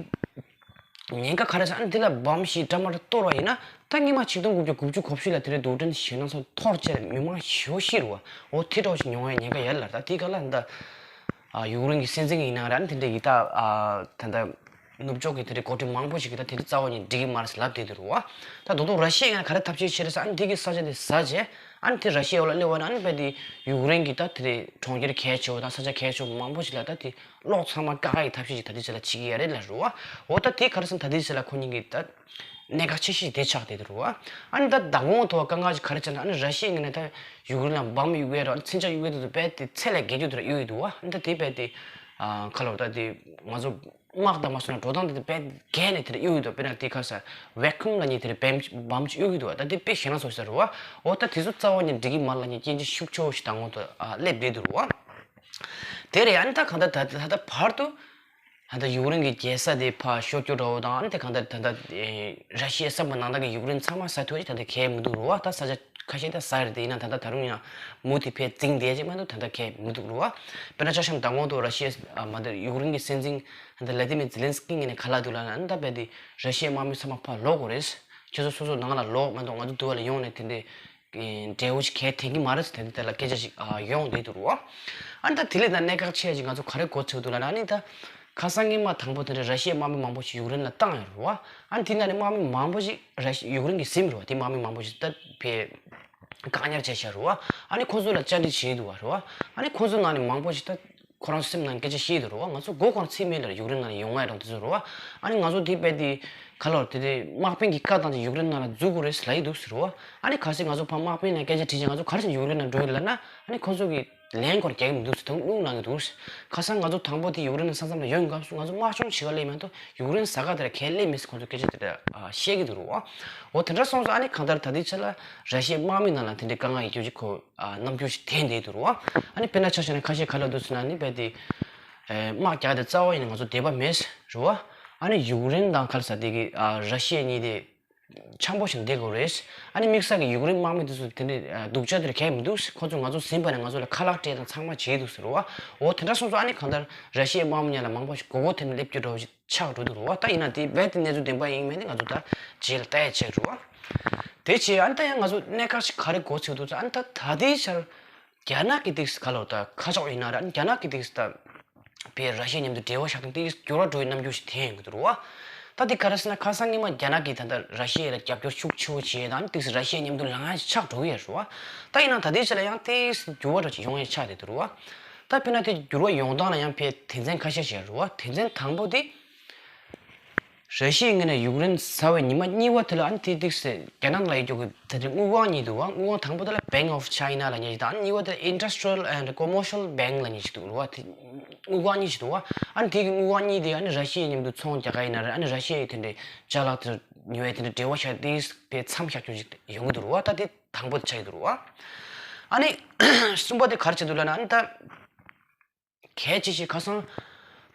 ཉེན་ཁ་ག་རེ་ཟེར་ཨ་ནི་དེ་ལ་འབོམ་ཞིག་འདྲ་མ་འདྲ་གཏོར་བ་ཡིན་ན་ད་སྔོན་མ་ཆིག་སྟོང་དགུ་བརྒྱ་དགུ་བཅུ་གོ་བཞི་ལ་དེ་འདྲའི་རྡུལ་ཕྲན་ཞེད་སྣང་ཚོ་འཐོར་བྱས་མི་མང་ཞེ་པོ་ཤི་རེད་བ། འོ་དེ་འདྲ་བོ་ཞིག་ཉོ་ཡས་ཉེན་ཁ་ཡོད་ལ་ད་དེ་ག་ལ་ད་ཡུཀ་རེན་གི་སྲིད་འཛིན་གི་ཡིན་ན་ར་ཨ་ནི་དེ་འདྲའི་ཡི་ད་ད་ད། ནུབ་ཕྱོགས་ཀྱི་དེ་འདྲའི་འགོ་ཁྲིད་མང་པོ་ཞིག་གིས་ད་དེ་འདྲའི་རྩ་བ་ཉིད་འགྲིག་གི་མ་རེད་ཟེར་ལབ་བསྡད་འདུག་རེད་བ། ད་རྡོག་རྡོག་ར་ཤི་ཡ་ངས་ག་རེ་ཐབས་ཤེས་བྱས་རེད་ཟེར་ཨ་ནི་དེ་གི་ས་ཆ་དེ་ཟ་བྱས་ཨ་ནི་དེ་ར་ཤི་ཡའི་འོག་ལ་སླེབས་པ་ན་ཨ་ནི་རྦད་དེ་ཡུཀ་རེན་གྱི་ད་དེ་འདྲའི་གྲོང་ཁྱེར་གལ་ཆེ་བོ་དང་ས་ཆ་གལ་ཆེ་བོ་མང་པོ་ཞིག་ལ་ད་དེ་གློག་ཚང་མ་བཀག་ཡག་གི་ཐབས་ཤེས་ཅིག་ད་ལྟའི་ཆ་ལ་བྱེད་ཀྱི་ཡོད་རེད་ལབ་རེད་བ། འོ་ད་དེ་ག་རེ་ཟེར་ན་ད་ལྟའི་ཆ་ལ་ཁོ་གཉིས་ཀྱིས་ད་གནད་འགག་ཆེ་ཤོས་དེ་ཆགས་བསྡད་འདུག་རེད་བ། ཨ་ནི་ད་མདང་དགོང་ཐོག་དཀའ་ངལ་ཅིག་ག་རེ་ཆགས་ན་ཨ་ནི་ར་ཤི་ཡའི་ངོས་ནས་ད་ཡུཀ་རེན་ལ་འབག་མི་གཡུག་ཡས་རེད་བ། ཨ་ནི་མཚོན་ཆ་གཡུག་ཡས་དེ་ཚོ་རྦད་དེ་ཚད་ལས་བརྒལ་རྒྱུ་དེ་འདྲ་གཡུག་ཡས་འདུག་བ། ཨ་ནི་ད་དེ་རྦད་དེ་ཨ་ག་ལབ་རེད་ད་དེ་ང་ཚོ་དམག་དང་མ་སོང་ན་འགྲོ་སྟངས་དེ་རྦད་བརྒལ་ནས་དེ་འདྲ་གཡུག་ཡས་འདུག་དཔེར་ན་དེ་ག་ས་vacuum ལབ་མཁན་དེ་འདྲ་འབམ་འབམ་ཅིག་གཡུག་གི་འདུག་བ། ད་དེ་དཔེ་ཞེད་སྣང་ཚ་པོ་ཞིག་རེད་བ། འོ་ད་དེ་ཚོ་རྩ་བ་ཉིད་འགྲིག་གི་མ་རེད་ལབ་མཁན་རྐྱེན་ཅིག་ཤུགས་ཆེ་བོ་ཞིག་མདང་དགོང་ཐོག་ཨ་སླེབས་བསྡད་འདུག་རེད་བ། དེ་རེད། ཨ་ནི་ད་གང་ལྟར་ད་ད་ལྟ་བར་དུ་ད་ལྟ་ཡུཀ་རེན་གྱི་རྒྱལ་ས་དེ་ཕར་ཤོར་རྒྱུ་འདྲ་བོ་དང་ཨ་ནི་དེ་གང་ལྟར་ད་ལྟ་ཨེ་ར་ཤི་ཡའི་བསམ་པ་ནང་ལྟར་གྱི་ཡུཀ་རེན་ཚང་མ་ཟ་ཐུབ་ཅིག་ད་ལྟ་གལ་མི་འདུག་རེད་བ། ད་ས་ཆ་ཁ་ཤས་ད་ཟ་རེད་དེ་ཡིན་ན་ད་ལྟ་ད་རུང་ཡང་མུ་མཐུད་ཕར་འཛིང་བསྡད་ཅིག་མ་གཏོགས་ད་ལྟ་གལ་མི་འདུག་རེད་བ། དཔེར་ན་ཆ་བཞག་ན་མདང་དགོང་ཐོག་ར་ཤི་ཡ་ཨ་མ་ད་ཡུཀ་རེན་གྱི་སྲིད་འཛིན་ད་ལྟ་ལ་ཏི་མིར་ཛེ་ལན་སི་ཀི་ངོས་ནས་ག་ལབ་འདུག་ལབ་ན་ཨ་ནི་ད་རྦད་དེ་ར་ཤི་ཡའི་དམག་མི་ཚང་མ་ཕར་ལོག་དགོས་རེད། ཁྱེད་ཚོ་སོ་སོ་ནང་ལ་ལོག་མ་གཏོགས་ང་ཚོ་འདི་བ་ལ་ཡོང་ནས་དེ་འདྲའི་འབྲས་བུ་ཞིག་གལ་འཐེན་གྱི་མ་རེད་ཟེར་དེ་འདྲའི་ཐད་ལ་སྐད་ཆ་ཞིག་ཨ་ཡོང་བསྡད་འདུག་རེད་བ། ཨ་ནི་ད་དེ་ལས་ད་གནད་འགག་ཆེ་ཞིག་ང་ཚོ་ག་རེ་གོ་ཚོད་འདུག་ལབ་ན་ཨ་ནི་ད་ཁ་སང་སྔོན་མ་དང་པོ་དེ་འདྲའི་ར་ཤི་ཡའི་དམག་མི་མང་པོ་ཞིག་ཡུཀ་རེན་ལ་བཏང་ཡོད་རེད་བ། ཨ་ནི་དེ་ནང་ནས་དམག་མི་མང་པོ་ཞིག་ར་ཤི་ཡུཀ་རེན་གྱི་ཟིན་རེད་བ། དེ་དམག་མི་མང་པོ་ཞིག་ད་ཕར་བཀག་ཉར་བྱས་བཞག་རེད་བ། ཨ་ནི་ཁོ་ཚོ་ལ་བཅར་འདྲི་བྱས་འདུག་བ་རེད་བ། ཨ་ནི་ཁོ་ཚོ་ནང་ནས་མང་པོ་ཞིག་ད་ཁོ་རང་སེམས་ནང་སྐད་ཆ་བཤད་འདུག་རེད་བ། ང་ཚོ་མགོ་སྐོར་ཚིག་མེད་ལ་ཡུཀ་རེན་ནང་ལ་ཡོང་ཡ་རང་དེ་ཚོ་རེད་བ། ཨ་ནི་ང་ཚོ་དེ་རྦད་དེ་ག་ལབ་དེ་དེ་དམག་དཔོན་གྱི་བཀའ་བཏང་ཅིག་ཡུཀ་རེན་ནང་ལ་འཛུལ་དགོས་རེད་ལབ་ཡི་འདུག་ཟེར་བ། ཨ་ནི་གལ་སྲིད་ང་ཚོ་ཕར་དམག་དཔོན་ལ་སྐད་ཆ་དྲིས་ཅིག་ང་ཚོ་ག་རེ་བྱས་ནས་ཡུཀ་རེན་ནང་འགྲོ་ཡི་ལབ་ན་ཨ་ནི་ཁོ་ཚོ་གིས་ལན་སྐོར་རྒྱག་གི་མི་འདུག་ཟེར་དོགས་སློང་གནང་གི་འདུག་ཁ་སང་ང་ཚོ་དང་པོ་དེ་ཡུཀ་རེན་ནང་ས་མཚམས་ལ་ཡོང་སྐབས་སུ་ང་ཚོ་དམག་སྦྱོང་བྱེད་ག་སླེབས་མ་གཏོགས་ཡུཀ་རེན་ཟ་ག་དེ་ལ་ག་ལས་མེད་ཟེར་ཁོ་ཚོ་སྐད་ཆ་དེ་འདྲ་བཤད་ཀྱི་འདུག་རེད་བ། འོ་དེ་འདྲ་སོང་ཙང་ཨ་ནི་གང་ལྟར་ད་ལྟའི་ཆ་ལ་ར་ཤི་ཡའི་དམག་མི་ནང་ལ་དེ་འདྲའི་དཀའ་ངལ་ཡོད་རྒྱུ་ཅིག་ཁོ་ཨ་རྣམ་འགྱུར་ཞིག་དེ་འདྲ་འདུག་རེད་བ། ཨ་ནི་དཔེར་ན་ཆ་བཞག་ན་ཁ་ཤས་ག་ལབ་འདུག་ཟེར་ན་ཨ་ནི་རྦད་དེ་ཨེ་དམག་རྒྱག་དེ་རྩ་བ་ཡིན་ན་ང་ཚོ་འདོད་པ་མེད་རེད་བ། ཨ་ནི་ཡུཀ་རེན་དང་ག་ལབ་ས་དེ་གི་ཨ་ར་ཤི་ཡ་གཉིས་དེ་འཆམ་པོ་ཞིག་བསྡད་དགོས་རེད། ཨ་ནི་དམིགས་བསལ་གྱི་ཡུཀ་རེན་དམག་མི་དེ་ཚོ་དེ་འདྲའི་ཨ་སྡུག་ཅག་དེ་འདྲ་གང་ཡང་མི་འདུག་ཁོ་ཚོ་ང་ཚོ་ཟིན་པ་ནས་ང་ཚོ་ལ་ཁ་ལག་སྤྲད་དང་ཚང་མ་བྱས་འདུག་ཟེར་བ། འོ་དེ་འདྲ་སོང་ཙང་ཨ་ནི་གང་ལྟར་ར་ཤི་ཡའི་དམག་མི་ཉག་ལ་མང་པོ་ཞིག་མགོ་སྐོར་ཐེབས་ནས་སླེབས་རྒྱུ་འདྲ་བོ་ཞིག་ཆགས་འགྲོ་འདུག་རེད་བ། ད་ཡིན་ན་དེ་རྦད་དེ་གནས་ཚུལ་བདེན་པ་ཡིན་མིན་དེ་ང་ཚོ་ད་རྗེས་ལ་ལྟ་ཡ་ཆགས་འགྲོ་བ། དེ་བྱས་ཨ་ནི་ད་ཡང་ང་ཚོ་གནད་འགག་ཞིག་ག་རེ་གོ་ཚོད་འདུག་ཟེར་ཨ་ནི་ད་ད་ལྟའི་ཆར་རྒྱ་ནག་གི་དེ་ག་ལབ་ད་ཁ་ཕྱོགས་ཡིན་ན་ར་ཨ་ནི་རྒྱ་ནག་གི་དེ་ད་བས་ར་ཤི་ཡ་མཉམ་དུ་འབྲེལ་བ་བཞག་སྟངས་དེ་འགྱུར་བ་འགྲོ་བའི་རྣམ་འགྱུར་ཞིག་ཐོན་ཡོང་གི་འདུག་རེད་བ། ད་དེ་ག་རེ་ཟེར་ན་ཁ་སང་སྔོན་མ་རྒྱ་ནག་གིས་ད་ལྟ་ར་ཤི་ཡ་ལ་རྒྱབ་སྐྱོར་ཤུགས་ཆེ་བོ་བྱས་དང་དེ་ར་ཤི་ཡ་མཉམ་དུ་ལངས་ཡ་ཆགས་འགྲོ་གི་ཡོད་རེད་བ། ད་ཡིན་ན་ད་ལྟའི་ཆ་ལ་ཡང་དེ་འགྱུར་བ་འདྲ་ཅིག་ཡོང་ཡ་ཆགས་བསྡད་འདུག་རེད་བ། ད་དཔེར་ན་དེ་འགྱུར་བ་ཡོང་སྟངས་ལ་ཡང་ཕར་དོན་ཚན་ཁ་ཤས་ཤིག་རེད་བ། དོན་ཚན་དང་པོ་དེ། ར་ཤི་ཡའི་ངོས་ནས་ཡུཀ་རེན་ཟ་བའི་ཉི་མ་གཉིས་པ་དེ་ལ་ཨ་ནི་དེ་ཏིག་སེ་རྒྱ་ནག་ལ་ཡོད་རྒྱུ་གི་དེ་དེ་དངུལ་ཁང་གཉིས་འདུག་བ། དངུལ་ཁང་དང་པོ་དེ་ལ་Bank of China ལབ་མཁན་ཞིག་དང་ཨ་ནི་གཉིས་པ་དེ་ལ་Industrial and Commercial Bank ལབ་མཁན་ཞིག་འདུག་རེད་བ། དེ་དངུལ་ཁང་གཉིས་ཤིག་འདུག་བ། ཨ་ནི་དེ་གི་དངུལ་ཁང་གཉིས་དེ་ཨ་ནི་ར་ཤི་ཡའི་མཉམ་དུ་ཚོང་རྒྱག་ག་ཡིན་ན་རེད། ཨ་ནི་ར་ཤི་ཡའི་དེ་འདྲའི་ཅ་ལག་དེ་ཉོ་ཡའི་དེ་འདྲའི་འབྲེལ་བ་བྱས་ཏེ་དེ་མཚམས་བཞག་རྒྱུ་ཞིག་ཡོང་གི་འདུག་རེད་བ། ད་དེ་དང་པོ་དེ་ཆགས་ཀྱི་འདུག་རེད་བ། ཨ་ནི་གསུམ་པ་དེ་ག་རེ་བྱས་འདུག་ལབ་ན་ཨ་ནི་ད། གལ་ཆེ་ཤོས་ཁ་སང་།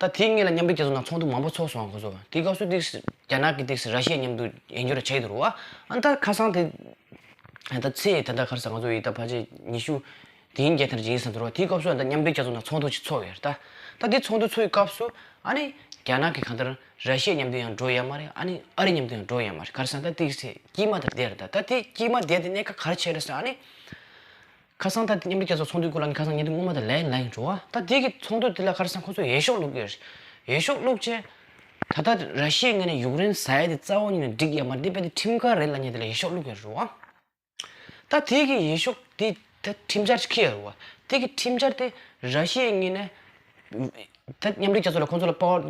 ད་དེའི་སྔོན་ལ་མཉམ་འབྲེལ་རྒྱལ་ཚོགས་ནང་ཚོགས་འདུ་མང་པོ་ཚོགས་སོང་ཁོ་ཚོ། དེའི་སྐབས་སུ་ཏིག་རྒྱ་ནག་གི་ཏིག་ར་ཤི་ཡ་མཉམ་དུ་ཡིན་རྒྱུ་ར་ཆགས་ཀྱི་འདུག་རུ་བ། ཨ་ད་ཁ་སང་དེ་ད་ཚེས་ད་ད་ཁར་ས་ང་ཚོ་ཡི་ད་ཕལ་ཆེར་ཉི་ཤུ་དེ་ཡིན་རྒྱལ་ཐར་ཅིག་ཡིན་བསམ་འདུག་རུ་བ། དེའི་སྐབས་སུ་ཨ་ད་མཉམ་འབྲེལ་རྒྱལ་ཚོགས་ནང་ཚོགས་འདུ་ཅིག་ཚོགས་ཡོད་རེད་ད། ད་དེ་ཚོགས་འདུ་ཚོགས་ཡི་སྐབས་སུ་ཨ་ནི་རྒྱ་ནག་གི་གང་ལྟར་ར་ཤི་ཡ་མཉམ་དུ་ཡང་འགྲོ་ཡ་མ་རེད། ཨ་ནི་ཨ་རི་མཉམ་དུ་ཡང་འགྲོ་ཡ་མ་རེད། ཁར་ས་ད་ཏིག་སེ་དཀྱིལ་མ་ད་བསྡད་རེད་ད། ད་དེ་དཀྱིལ་མ་བསྡད་དེ་གནད་འགག་ག་རེ་ཆགས་རེད་ཟེར་ཨ་ནི། ཁ་སང་ད་མཉམ་འབྲེལ་རྒྱལ་ཚོགས་ཚོགས་འདུའི་སྐོར་ལ་ནི་ཁ་སང་ཉིན་དུ་སྔོན་མ་དང་ལན་ལན་འགྲོ་བ། ད་དེ་གི་ཚོགས་འདུ་དེ་ལ་ཁ་སང་ཁོ་ཚོས་འོས་ཤོག་བླུགས་ཡོད། འོས་ཤོག་བླུགས་རྗེས་ད་ལྟ་ར་ཤི་ཡའི་ངོས་ནས་ཡུཀ་རེན་ཟ་ཡ་དེ་རྩ་བ་ཉིད་ནས་འགྲིག་ཡ་མ་རེད། འདི་དཔེ་དེ་ཁྲིམས་འགལ་རེད་ལབ་མཁན་དེ་ལ་འོས་ཤོག་བླུགས་ཡོད་རེད་བ། ད་དེ་གི་འོས་ཤོག་དེ་ད་ཁྲིམས་འཆར་ཞིག་འཁྱེར་ཡོད་རེད་བ། དེ་གི་ཁྲིམས་འཆར་དེ་ར་ཤི་ཡའི་ངོས་ནས། ད་མཉམ་འབྲེལ་རྒྱལ་ཚོགས་ལ་ཁོང་ཚོ་ལ་པ་ཝར་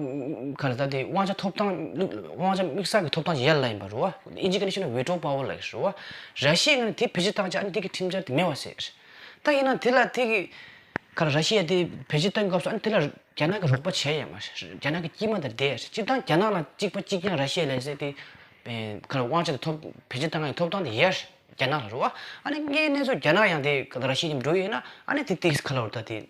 ག་ལ་ད་དེ་དབང་ཆ་ཐོབ་ཐང་དབང་ཆ་དམིགས་བསལ་གྱི་ཐོབ་ཐང་ཞིག་ཡར་ལ་ཡིན་པ་རུ་བ། ཨིན་ཇི་སྐད་ནས་བཤད་ན་ཝེ་ཊོ་པ་ཝར་ལ་ཡིན་རུ་བ། ར་ཤི་ཡའི་ངོས་ནས་དེ་བེད་སྤྱོད་བཏང་ཆ་ཨ་ནི་དེ་གི་ཁྲིམས་འཆར་དེ་མེད་པ་ཟེར། ད་ཡིན་ན་དེ་ལ་དེ་གི་ག་ལ་ར་ཤི་ཡ་དེ་བེད་སྤྱོད་བཏང་སྐབས་སུ་ཨ་ནི་དེ་ལ་རྒྱ་ནག་གི་རོགས་པ་བྱས་ཡོད་མ་རེད། རྒྱ་ནག་གི་དཀྱིལ་མ་དང་བསྡད་ཡོད་རེད། སྤྱིར་བཏང་རྒྱ་ནག་ལ་གཅིག་པ་གཅིག་རྐྱང་ར་ཤི་ཡ་ལས་ཟེར་དེ་ག་ལ་དབང་ཆ་དེ་ཐོབ་བེད་སྤྱོད་བཏང་ཡ་ཐོབ་ཐང་དེ་ཡོད་རེད། རྒྱ་ནག་ལ་རུ་བ། ཨ་ནི་དངོས་གནས་ཚོ་རྒྱ་ནག་ཡང་དེ་ག་ལ་ར་ཤི་ཡ་མཉམ་འགྲོ་ཡོད་ན་ཨ་ནི་དེ་ཏིག་ག་ལ་བར་ད་དེ།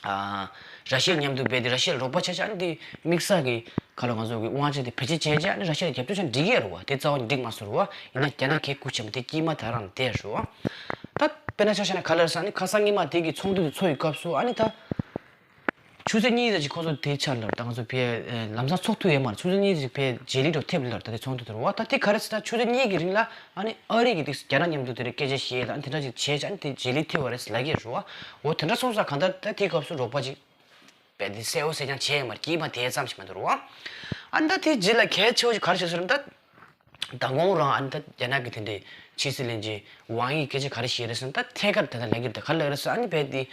ཨ། ར་ཤི་ཡ་མཉམ་དུ་སྦས་ཏེ་ར་ཤི་ཡ་ལ་རོགས་པ་བྱས་བྱས་ཨ་ནི་དེ་དམིགས་བསལ་གྱི་ག་ལ་ང་ཚོ་གི་དབང་ཆ་དེ་བེད་སྤྱོད་བྱས་བྱས་ཨ་ནི་ར་ཤི་ཡ་ལ་རྒྱབ་སྐྱོར་བྱས་འགྲིག་གི་ཡོད་རུ་བ། དེ་རྩ་བ་ནས་འགྲིག་མ་སོང་རུ་བ། ཡིན་ན་རྒྱ་ནག་གི་གུ་ཆེན་པོ་དེ་དཀྱིལ་མ་ད་རང་དེ་རུ་བ། ད་དཔེར་ན་ཆ་བཞག་ན་ག་ལ་རེད་ཟེར་ཨ་ནི་ཁ་སང་ཉི་མ་དེ་གི་ཚོགས་འདུ་དེ་ཚོགས་ཡི་སྐབས་སུ་ཨ་ནི་ད། ཆུ་ཚོད་གཉིས་ཙམ་ཅིག་ཁོང་ཚོ་དེ་ཆར་ལ་ད་ང་ཚོ་ཕེ་ལམ་སང་ཚོགས་ཐུབ་ཡོད་མ་རེད། ཆུ་ཚོད་གཉིས་ཙམ་ཅིག་ཕེ་རྗེས་ལུས་འགྲོ་ཐེབས་ལ་ད་དེ་ཚོགས་འདུ་དེ་རུ་བ། ད་དེ་ག་རེ་ཟེར་ད་ཆུ་ཚོད་གཉིས་ཀྱི་རིང་ལ་ཨ་ནི་ཨ་རི་གི་དེ་རྒྱ་ནག་མཉམ་དུ་དེ་རེ་སྐད་ཆ་བཤད་ད་ཨ་ནི་དེ་འདྲ་ཅིག་བྱས་ཨ་ནི་དེ་རྗེས་ལུས་ཐེབས་པ་རེད་ལབ་ཀྱི་རུ་བ། འོ་དེ་འདྲ་སོང་ཙང་གང་ལྟར་ད་དེ་སྐབས་སུ་རོགས་པ་ཅིག་བས་དེ་གསལ་བོ་གསལ་རྐྱང་བྱས་ཡོད་མ་རེད། དཀྱིལ་མ་དེ་ཙམ་ཞིག་མ་གཏོགས་རུ་བ། ཨ་ནི་ད་དེ་རྗེས་ལ་གལ་ཆེ་བོ་ཅིག་ག་རེ་བྱས་ཟེར་ན་ད། མདང་དགོང་རང་ཨ་ནི་ད་རྒྱ་ནག་གི་དེ་འདྲའི་ཕྱི་སྲིད་བློན་ཆེན་ཝང་ཡི་སྐད་ཆ་ག་རེ་བཤད་རེད་ཟེར་ན་ད་ཐད་ཀར་དེ་འདྲ་ལབ་ཀྱི་རེད། ད་ག་རེ་ལབ་རེད་ཟེར་ཨ་ནི་རྦད་དེ།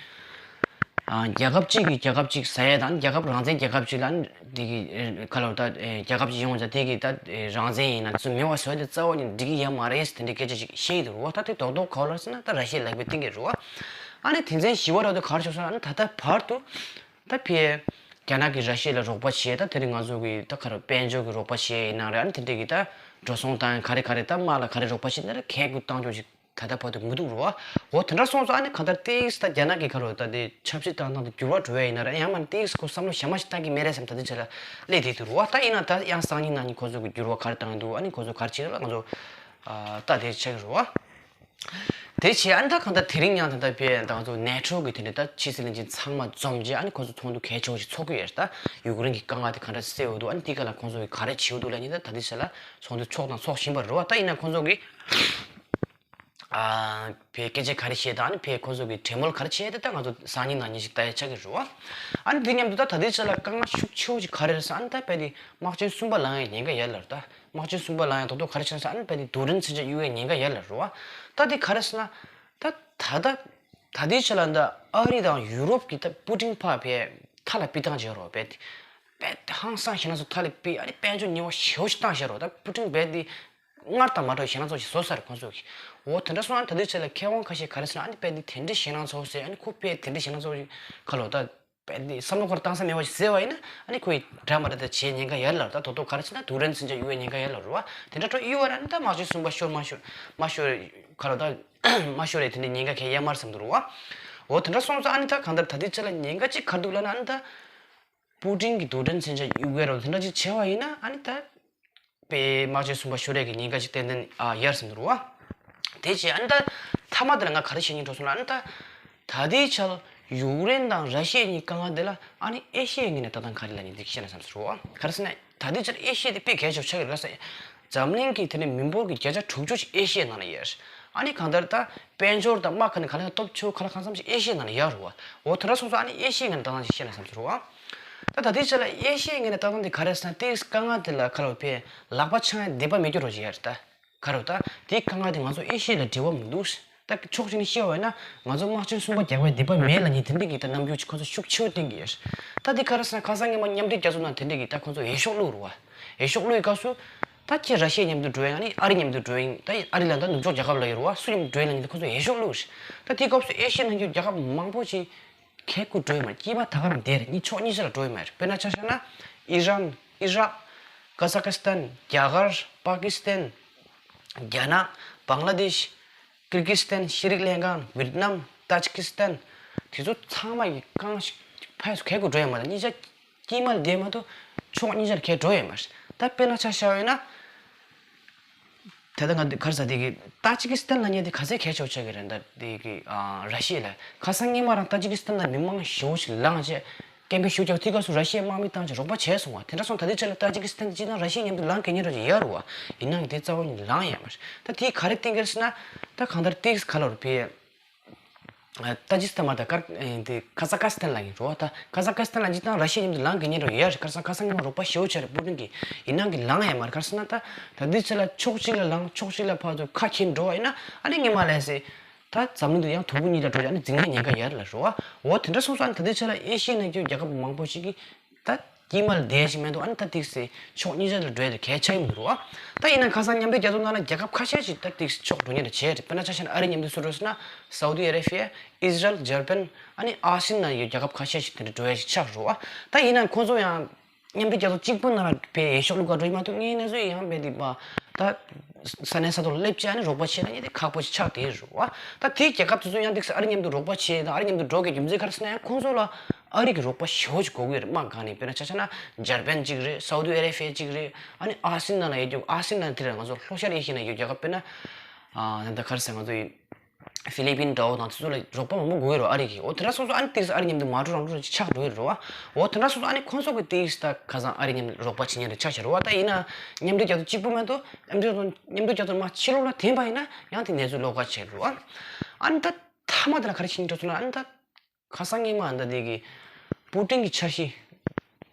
ཨ། རྒྱལ་ཁབ་གཅིག་གིས་རྒྱལ་ཁབ་གཅིག་ཟ་ཡས་དང་རྒྱལ་ཁབ་རང་བཙན་རྒྱལ་ཁབ་གཅིག་ལ་ཨ་ནི་དེ་གི་ཨེ་ག་ལ་ད་ཨེ་རྒྱལ་ཁབ་གཅིག་ཡོང་ཙང་དེ་གི་ད་ཨེ་རང་བཙན་ཡིན་ན་ཚུར་མེད་པ་བཟོ་ཡས་དེ་རྩ་བ་ནས་འགྲིག་གི་ཡོད་མ་རེད་ཟེར་དེ་འདྲའི་སྐད་ཆ་ཅིག་བཤད་ཀྱི་འདུག་རུ་བ། ད་དེ་རྡོག་རྡོག་ག་རེ་ལབ་ཟེར་ན་ད་ར་ཤི་ཡའི་ལག་པས་བཏིང་གི་རུ་བ། ཨ་ནི་དེ་མཚན་ཞི་བ་ར་དུ་ག་རེ་བྱུང་སོང་ཨ་ནི་ད་ལྟ་བར་དུ། ད་ཕི་རྒྱ་ནག་གིས་ར་ཤི་ཡ་ལ་རོགས་པ་བྱས། ད་དེ་རིང་ང་ཚོ་གི་ད་ག་རེ་དཔལ་འབྱོར་གྱི་རོགས་པ་བྱས་ཡིན་ན་རེད། ཨ་ནི་དེ་འདྲ་གི་ད་འགྲོ་སོང་དང་ག་རེ་ག་རེ་ད་དམག་ལ་ག་རེ་རོགས་པ་བྱས་ན་རེད། གལ་དགུ་བཏང་ཆོག་ཞིག་ད་ལྟ་བར་དུ་མི་འདུག་རོ། འོ་དེ་འདྲ་སོང་ཙང་ཨ་ནི་གང་ལྟར་ཏིག་ད་རྒྱ་ནག་གི་ག་རེ་ད་དེ་ཆབ་སྲིད་བཏང་སྟངས་དེ་འགྱུར་བ་འགྲོ་ཡ་ཡིན་ན་རེད། ཡང་མིན་ཏིག་ཁོ་བསམ་བློ་གཞན་མ་ཞིག་བཏང་གི་མེད་རེད་བསམ་ད་དེ་ཆ་ལ་སླེབས་བསྡད་འདུག་རོ། ད་ཡིན་ན་ད་ཡང་སང་ཉིན་གནངས་ཉིན་ཁོ་ཚོ་གི་འགྱུར་བ་ག་རེ་བཏང་གི་འདུག་ཨ་ནི་ཁོ་ཚོ་ག་རེ་བྱེད་ལ་ང་ཚོ་ད་དེ་ཆགས་ཀྱི་རོ། དེ་བྱས་ཨ་ནི་ད་གང་ལྟར་དེ་རིང་ཡང་ད་ལྟ་ཕེ་ད་ང་ཚོ་ནེ་ཊོ་གི་དེ་འདྲ་ད་ཕྱི་སྲིད་བློན་ཆེན་ཚང་མ་འཛོམས་རྗེས་ཨ་ནི་ཁོ་ཚོ་ཚོགས་འདུ་གལ་ཆེ་བོ་ཞིག་ཚོགས་ཀྱི་ཡོད་རེད། ད་ཡུཀ་རེན་གྱི་དཀའ་ངལ་དེ་ག་འདྲ་སེལ་འོས་འདུག་ཨ་ནི་དེ་ག་ལ་ཁོང་ཚོ་གིས་ག་རེ་བྱེད་འོས་འདུག་ལབ་ནི་ད་ད་ལྟའི་ཆ་ལ་ཚོགས་འདུ་ཚོགས་དང་ཚོགས་བཞིན་པ་རེད་བ། ད་ཡིན་ན་ཁོང་ཚོ་གིས་ཨ་ཕེ་སྐད་ཆ་ག་རེ་བཤད་དང་ཨ་ནི་ཕེ་ཁོང་ཚོ་གིས་གྲོས་མོལ་ག་རེ་བྱས་ཏེ་ད་ང་ཚོ་སང་ཉིན་གནངས་ཉིན་ཞིག་ལྟ་ཡ་ཆགས་ཀྱི་རེད་བ། ཨ་ནི་དེ་མཉམ་དུ་ད་ད་ལྟའི་ཆ་ལ་དཀའ་ངལ་ཤུགས་ཆེ་བོ་ཅིག་ག་རེ་རེད་ཟེར་ཨ་ནི་ད་ཕེ་དེ་དམག་ཆེན་གསུམ་པ་ལངས་ཡ་ཉེན་ཁ་ཡོད་ལ་རེད་ད། དམག་ཆེན་གསུམ་པ་ལ་ཡང་རྡོག་རྡོག་ག་རེ་བྱུང་ཟེར་ཨ་ནི་དཔེ་དེ་རྡུལ་ཕྲན་མཚོན་ཆ་གཡུག་ཡའི་ཉེན་ཁ་ཡོད་ལ་རེད་བ། ད་དེ་ག་རེ་ཟེར་ན། ད་ད་ད་ད་ལྟའི་ཆ་ལ་འདི་ཨ་རི་དང་ཡུ་རོབ་ཀྱི་ད་པུ་ཏིན་ཕར་ཕེ་མཐའ་ལ་ཕུད་བཏང་བྱས་རོགས་རྦད་དེ། རྦད་དེ་ཧང་སང་ཞེད་སྣང་ཚོ་མཐའ་ལ་ཕུད་ཨ་ནི་དཔལ་འབྱོར་ཉེས་པ་ཞེ་པོ་ཞིག་བཏང་བྱས་རོགས། ད་པུ་ཏིན་རྦད་དེ་སྔར་དང་མ་འདྲ་བའི་ཞེད་སྣང་ཚོ་ཞིག་བཟོ་ས་རེད་ཁོང་ཚོ་གིས། འོ་དེ་འདྲ་སོང་ཨ་ནི་ད་ལྟའི་ཆ་ལ་མཁས་དབང་ཁ་ཤས་ག་རེ་ཟེར་ན་ཨ་ནི་རྦད་དེ་དེ་འདྲའི་ཞེད་སྣང་ཚོ་ཟེར་ཨ་ནི་ཁོ་རྦད་དེ་འདྲའི་ཞེད་སྣང་ཚོ་ཞིག་ག་ལོ་ད། བསམ་བློ་ཁོ་རང་བཏང་ས་མེད་པ་ཞིག་ཟེར་བ་ཡིན་ན་ཨ་ནི་ཁོ་ཡི་འདྲ་མ་འདྲ་དང་བྱེད་ཉེན་ཁ་ཡོད་ལ་ད་དོ་དོ་ག་རེ་བྱེད་ན་རྡུལ་ཕྲན་མཚོན་ཆ་གཡུག་པའི་ཉེན་ཁ་ཡོད་ལ་རུ་བ་དེ་འདྲ་འགྲོ་གཡུག་པ་ར་ནི་ད་དམག་ཆེན་གསུམ་པ་ཤོར་མ་ཤོར་མ་ཤོར་ག་རེ་ད་མ་ཤོར་རེད་དེ་འདྲའི་ཉེན་ཁ་གས་ཡ་མར་བསམ་འདུག་རུ་བ། འོ་དེ་འདྲ་སོང་ཙང་ཨ་ནི་ད་གང་ལྟར་ད་ལྟའི་ཆ་ལ་ཉེན་ཁ་གཅིག་ག་རེ་འདུག་ལབ་ན་ཨ་ནི་ད་པུ་ཏིན་གྱི་རྡུལ་ཕྲན་མཚོན་ཆ་གཡུག་པའི་རོ་དེ་འདྲ་ཅིག་བྱས་པ་ཡིན་ན་ཨ་ནི་ད། པའི་དམག་ཆེན་གསུམ་པ་ཤོར་ཡས་ཀྱི་ཉེན་ཁ་ཅིག་ཏན་ཏན་ཨ་ཡར་སོང་འདུག་རུ་བ། དེ་བྱས་ཨ་ནི་ད་མཐའ་མ་དེ་ལ་ང་ག་རེ་བཤད་སྙིང་འདོད་སོང་ལབ་ཨ་ནི་ད། ད་ལྟའི་ཆར་ཡུཀ་རེན་དང་ར་ཤི་ཡ་གཉིས་དཀའ་ངལ་དེ་ལ་ཨ་ནི་ཨེ་ཤི་ཡའི་ངོས་ནས་ལྟ་སྟངས་ག་རེ་ལབ་ནས་འདི་བཤད་ན་བསམ་སོང་རུ་བ། ག་རེ་ཟེར་ན་ད་ལྟའི་ཆར་ཨེ་ཤི་ཡ་དེ་དཔེ་གལ་ཆེ་བ་ཆགས་ཀྱི་རེད་ཟེར། འཛམ་གླིང་གི་དེ་ནས་མི་འབོར་གྱི་བརྒྱ་ཆ་དྲུག་ཅུ་ཞིག་ཨེ་ཤི་ཡའི་ནང་ལ་ཡོད་རེད། ཨ་ནི་གང་ལྟར་ད་དཔལ་འབྱོར་དང་དམག་ག་ནས་ག་ལ་སྟོབས་ཆེ་བོ་ག་ལ་གང་འཚམ་ཞིག་ཨེ་ཤི་ཡའི་ནང་ལ་ཡོད་རུ་བ། འོ་དེ་འདྲ་སོང་ཙང་ཨ་ནི་ཨེ་ཤི་ཡའི་ངོས་ནས་ལྟ་སྟངས་ཅིག་བཤད་ན་བསམ་སོང་རུ་བ། ད་ད་ལྟའི་ཆ་ལ་ཨེ་ཤི་ཡའི་ངོས་ནས་ལྟ་སྟངས་དེ་ག་རེ་ཟེར་ན་ཏིག་དཀའ་ངལ་དེ་ལ་ཁ་ལོ་ཕེ་ལག་པ་འཆང་ཡ་སྡིག་པ་མེད་རྒྱུ་རོ་ཞིག་ཡ་རེད་ད། ག་རེ་ད་དེའི་དཀའ་ངལ་དེ་ང་ཚོ་ཨེ་ཤི་ཡ་ལ་འབྲེལ་བ་མི་འདུག་ད་ཕྱོགས་གཅིག་ནས་བཤད་པ་ཡིན་ན་ང་ཚོ་དམག་ཆེན་གསུམ་པ་རྒྱག་པའི་སྡིག་པ་མེད་ལབ་མཁན་དེ་འདྲ་གི་ད་རྣམ་འགྱུར་ཅིག་ཁོ་ཚོ་ཤུགས་ཆེ་བོ་བསྟན་གི་ཡོད་རེད། ད་དེ་ག་རེ་ཟེར་ན་ཁ་སང་ཉི་མ་མཉམ་འབྲེལ་རྒྱལ་ཚོགས་ནང་དེ་འདྲ་གི་ད་ཁོ་ཚོ་འོས་ཤོག་བླུགས་རུ་བ། འོས་ཤོག་བླུགས་པའི་སྐབས་སུ་ད་ཁྱེད་ར་ཤི་ཡ་མཉམ་དུ་འགྲོ་ཡིན་ཨ་ནི་ཨ་རི་མཉམ་དུ་འགྲོ་ཡིན་ད་ཨ་རི་ལ་ད་ནུབ་ཕྱོགས་རྒྱལ་ཁབ་ལ་ཡོད་རུ་བ་སུ་མཉམ་དུ་འགྲོ་ཡིན་ལབ་མཁན་དེ་ཁོ་ཚོ་འོས་ཤོག་བླུགས་རེད། ད་དེའི་སྐབས་སུ་ཨེ་ཤི་ཡ་ནང་གི་རྒྱལ་ཁབ་མང་པོ་ཅིག་གལ་ཁུ་འགྲོ་ཡི་མ་རེད། དཀྱིལ་མ་ད་ག་རང་བསྡད་རེད། གཉིས་ཕྱོགས་གཉིས་ཆ་ལ་འགྲོ་ཡི་མ་རེད། དཔེར་ན་ཆ་བཞག་ན་ཨི་རན། ཨི་རག་ཀ་ཟ་ཁི་སི་ཐན། རྒྱ་གར། པ་ཀི་སི་ཐན། རྒྱ་ནག་བང་ལ་དེཤ། ཀིར་གི་སི་ཐན། ཤེས་རིག་ལྷན་ཁང་། ཝེད་ནམ། ཏཱ་ཇི་ཀི་སི་ཐན། དེ་ཚོ་ཚང་མ་ཡི་རྐང་ཕར་ཚུར་གལ་ཁུ་འགྲོ་ཡི་མ་རེད། གཉིས་ཆ་ དཀྱིལ་མ་ལ་བསྡད་མ་གཏོགས་ཕྱོགས་གཉིས་ཆར་ཁྱེད་འགྲོ་ཡོད་མ་རེད། ད་དཔེར་ན་ཆ་བཞག་ཡོད་ན། ད་ལྟ་ང་འདི་ག་རེ་ཟ་དེ་གི་ཏཱ་ཇི་ཀི་སི་ཐན་ལབ་མཁན་དེ་ག་ཚད་གལ་ཆེ་བོ་ཆགས་ཀྱི་རེད། ད་དེ་གི་ཨ་ར་ཤི་ཡ་ལ་ཁ་སང་སྔོན་མ་རང་ཏཱ་ཇི་ཀི་སི་ཐན་ལ་མི་མང་ཞེ་པོ་ཞིག་ལངས་བྱས་སྐད་འབོད་ཞུ་རྒྱུ་དེ་སྐབས་སུ་ར་ཤི་ཡའི་དམག་མི་བཏང་བྱས་རོགས་པ་བྱས་སོང་བ། དེ་འདྲ་སོང་ད་ལྟའི་ཆ་ལ་ཏཱ་ཇི་ཀི་སི་ཐན་དེ་སྤྱིར་བཏང་ར་ཤི་ཡའི་མཉམ་དུ་ལངས་གི་ཉེན་རོགས་ཀྱི་ཡོད་རེད་བ། ཡིན་ནའང་དེ་རྩ་བ་ནས་ལངས་ཡོད་མ་རེད། ད་དེ་ག་རེ་བསྟན་གྱི་རེད་ཟེར་ན། ད་གང་ལྟར་ཏིག་ག་ལ་རུ་ཕེ། ཏཱ་ཇི་སི་ཐན་མ་ད་ཀར་ཨེ་འདི་ཁ་ཟ་ཁ་སི་ཐན་ལ་ཡིན་རོ། ད་ཁ་ཟ་ཁ་སི་ཐན་ལ་ཡིན་ཙང་ར་ཤི་ཡ་མཉམ་དུ་ལངས་གི་ཉེན་རོགས་ཡོད་རེད། ཁ་སང་ཁ་སང་ཉི་མ་རོགས་པ་ཞེ་པོ་བྱས་རེད་པུ་ཏིན་གྱིས། ཡིན་ནའང་གི་ལངས་ཡོད་མ་རེད། ག་རེ་ཟེར་ན་ད་ད་འདི་ཚེ་ལ་ཕྱོགས་གཅིག་ལ་ལངས་ཕྱོགས་གཅིག་ལ་ཕར་ཚུར་ཁ་འཁྱེར་འགྲོ་བ་ཡིན་ན་ཨ་ནི་སྔོན་མ་ལས་སེ། ད་འཛམ་གླིང་འདི་ཡང་དུམ་བུ་གཉིས་ལ་འགྲོ་ཡ་ཨ་ནི་འཛིང་ན་ཉེན་ཁ་ཡོད་རེད་ལ་རོ། འོ་དེ་འདྲ་སོང་ཙང་ཨ་ནི་ད་ལྟའི་ཆ་ལ་ཨེ་ཤི་ཡའི་ནང་གི་རྒྱལ་ཁབ་མང་པོ་ཞིག་གིས་ད་དཀྱིལ་མ་ལ་བསྡད་ཤིག་མེད་འདུག་ཨ་ནི་ད་ཏིག་སེ་ཕྱོགས་གཉིས་ཆ་ལ་འགྲོ་ཡ་དེ་གལ་ཆེ་གི་མི་འདུག་རོ། ད་ཡིན་ན་ཁ་སང་མཉམ་འབྲེལ་རྒྱལ་ཚོགས་ནང་ལ་རྒྱལ་ཁབ་ཁ་ཤས་ཤིག་ད་ཏིག་སེ་ཕྱོགས་འགྲོ་ཉེན་དེ་ཆེ་རེད། དཔེར་ན་ཆ་བཞག་ན་ཨ་རི་མཉམ་དུ་སུ་འགྲོ་ཟེར་ན་སའུ་དི་ཨ་རེ་བྷི་ཡ། ཨི་ཟི་རལ། འཇར་པན། ཨ་ནི་ཨ་སི་ནང་ཡོད་རྒྱལ་ཁབ་ཁ་ཤས་ཤིག་དེ་འདྲ་འགྲོ་ཡ་ཞིག་ཆགས་རོ། ད་ཡིན་ན་ཁོང་ཚོ་ཡང་མཉམ་འབྲེལ་རྒྱལ་ཚོགས་གཅིག་པུ་ནང་ལ་བས་འོས་ཤོག་བླུག་ག་འགྲོ་ཡི་མ་གཏོགས་དངོས་གནས་སུ་ཡང་བས་འདི་པ་ད་ས་གནས་ས་ཐོག་ལ་སླེབས་བྱས་ཨ་ནི་རོགས་པ་བྱས་ན་ཡང་དེ་ཁག་པོ་ཞིག་ཆགས་བསྡད་རོ། ད་དེའི་རྒྱལ་ཁབ་དེ་ཚོ་ཡང་ཏིག་སེ་ཨ་རི་མཉམ་དུ་རོགས་པ་བྱས་དང་ཨ་རི་མཉམ་དུ་འགྲོ་གི་རྒྱུ་མཚན་ག་རེ་ཟེར་ན་ཡང་ཁོང་ཚོ་ལ་ཨ་རི་གི་རོགས་པ་ཞེ་པོ་ཅིག་དགོས་ཀྱི་རེད། དམག་སྒང་ནས་དཔེར་ན་ཆ་བཞག་ན་འཇར་པན་གཅིག་རེད། སའུ་དི་ཨ་རེ་བྷི་ཡ་གཅིག་རེད། ཨ་ནི་ཨ་སི་ནང་ལ་ཡོད་རྒྱུ་ཨ་སི་ནང་དེ་རེད། ང་ཚོ་ལྷོ་ཤར་ཨེ་ཤི་ཡ་ནང་ཡོད་རྒྱལ་ཁབ་དཔེར་ན་ཨ་ད་ག་རེ་ཟེར་ང་ཚོ་ཡི་ཧྥི་ལི་པིན་འདྲ་བོ་དང་དེ་ཚོ་ལ་རོགས་པ་མང་པོ་དགོས་ཀྱི་རེད་ཨ་རི་གི། འོ་དེ་འདྲ་སོང་ཙང་ཨ་ནི་ཏིག་སེ་ཨ་རི་མཉམ་དུ་མ་འགྲོ་རང་འགྲོ་ཅིག་ཆགས་འགྲོ་ཡི་རེད་བ། འོ་དེ་འདྲ་སོང་ཙང་ཨ་ནི་ཁོང་ཚོ་གི་ཏིག་སེ་ད་ཁ་སང་ཨ་རི་མཉམ་རོགས་པ་བྱེད་མཁན་རེ་ཆགས་བཞག་རེད་བ། ད་ཡིན་ན་མཉམ་འབྲེལ་རྒྱལ་ཚོགས་གཅིག་པུ་མ་གཏོགས་མཉམ་འབྲེལ་མཉམ་འབྲེལ་རྒྱལ་ཚོགས་མ་ཕྱི་ལོགས་ལ་འཐེན་པ་ཡིན་ན་ཡང་དེ་གནས་ཚུལ་ལོགས་ཀ་བྱེད་རེད་བ། ཨ་ནི་ད་མཐའ་མ་དེ་ལ་ག་རེ་བྱེད་ཀྱི་འགྲོ་ཚུལ་ལ་ཨ་ནི་ད། ཁ་སང་སྔོན་མ་ཨ་ནི་ད་དེ་གི་པུ་ཏིན་གྱི་འཆར་གཞི།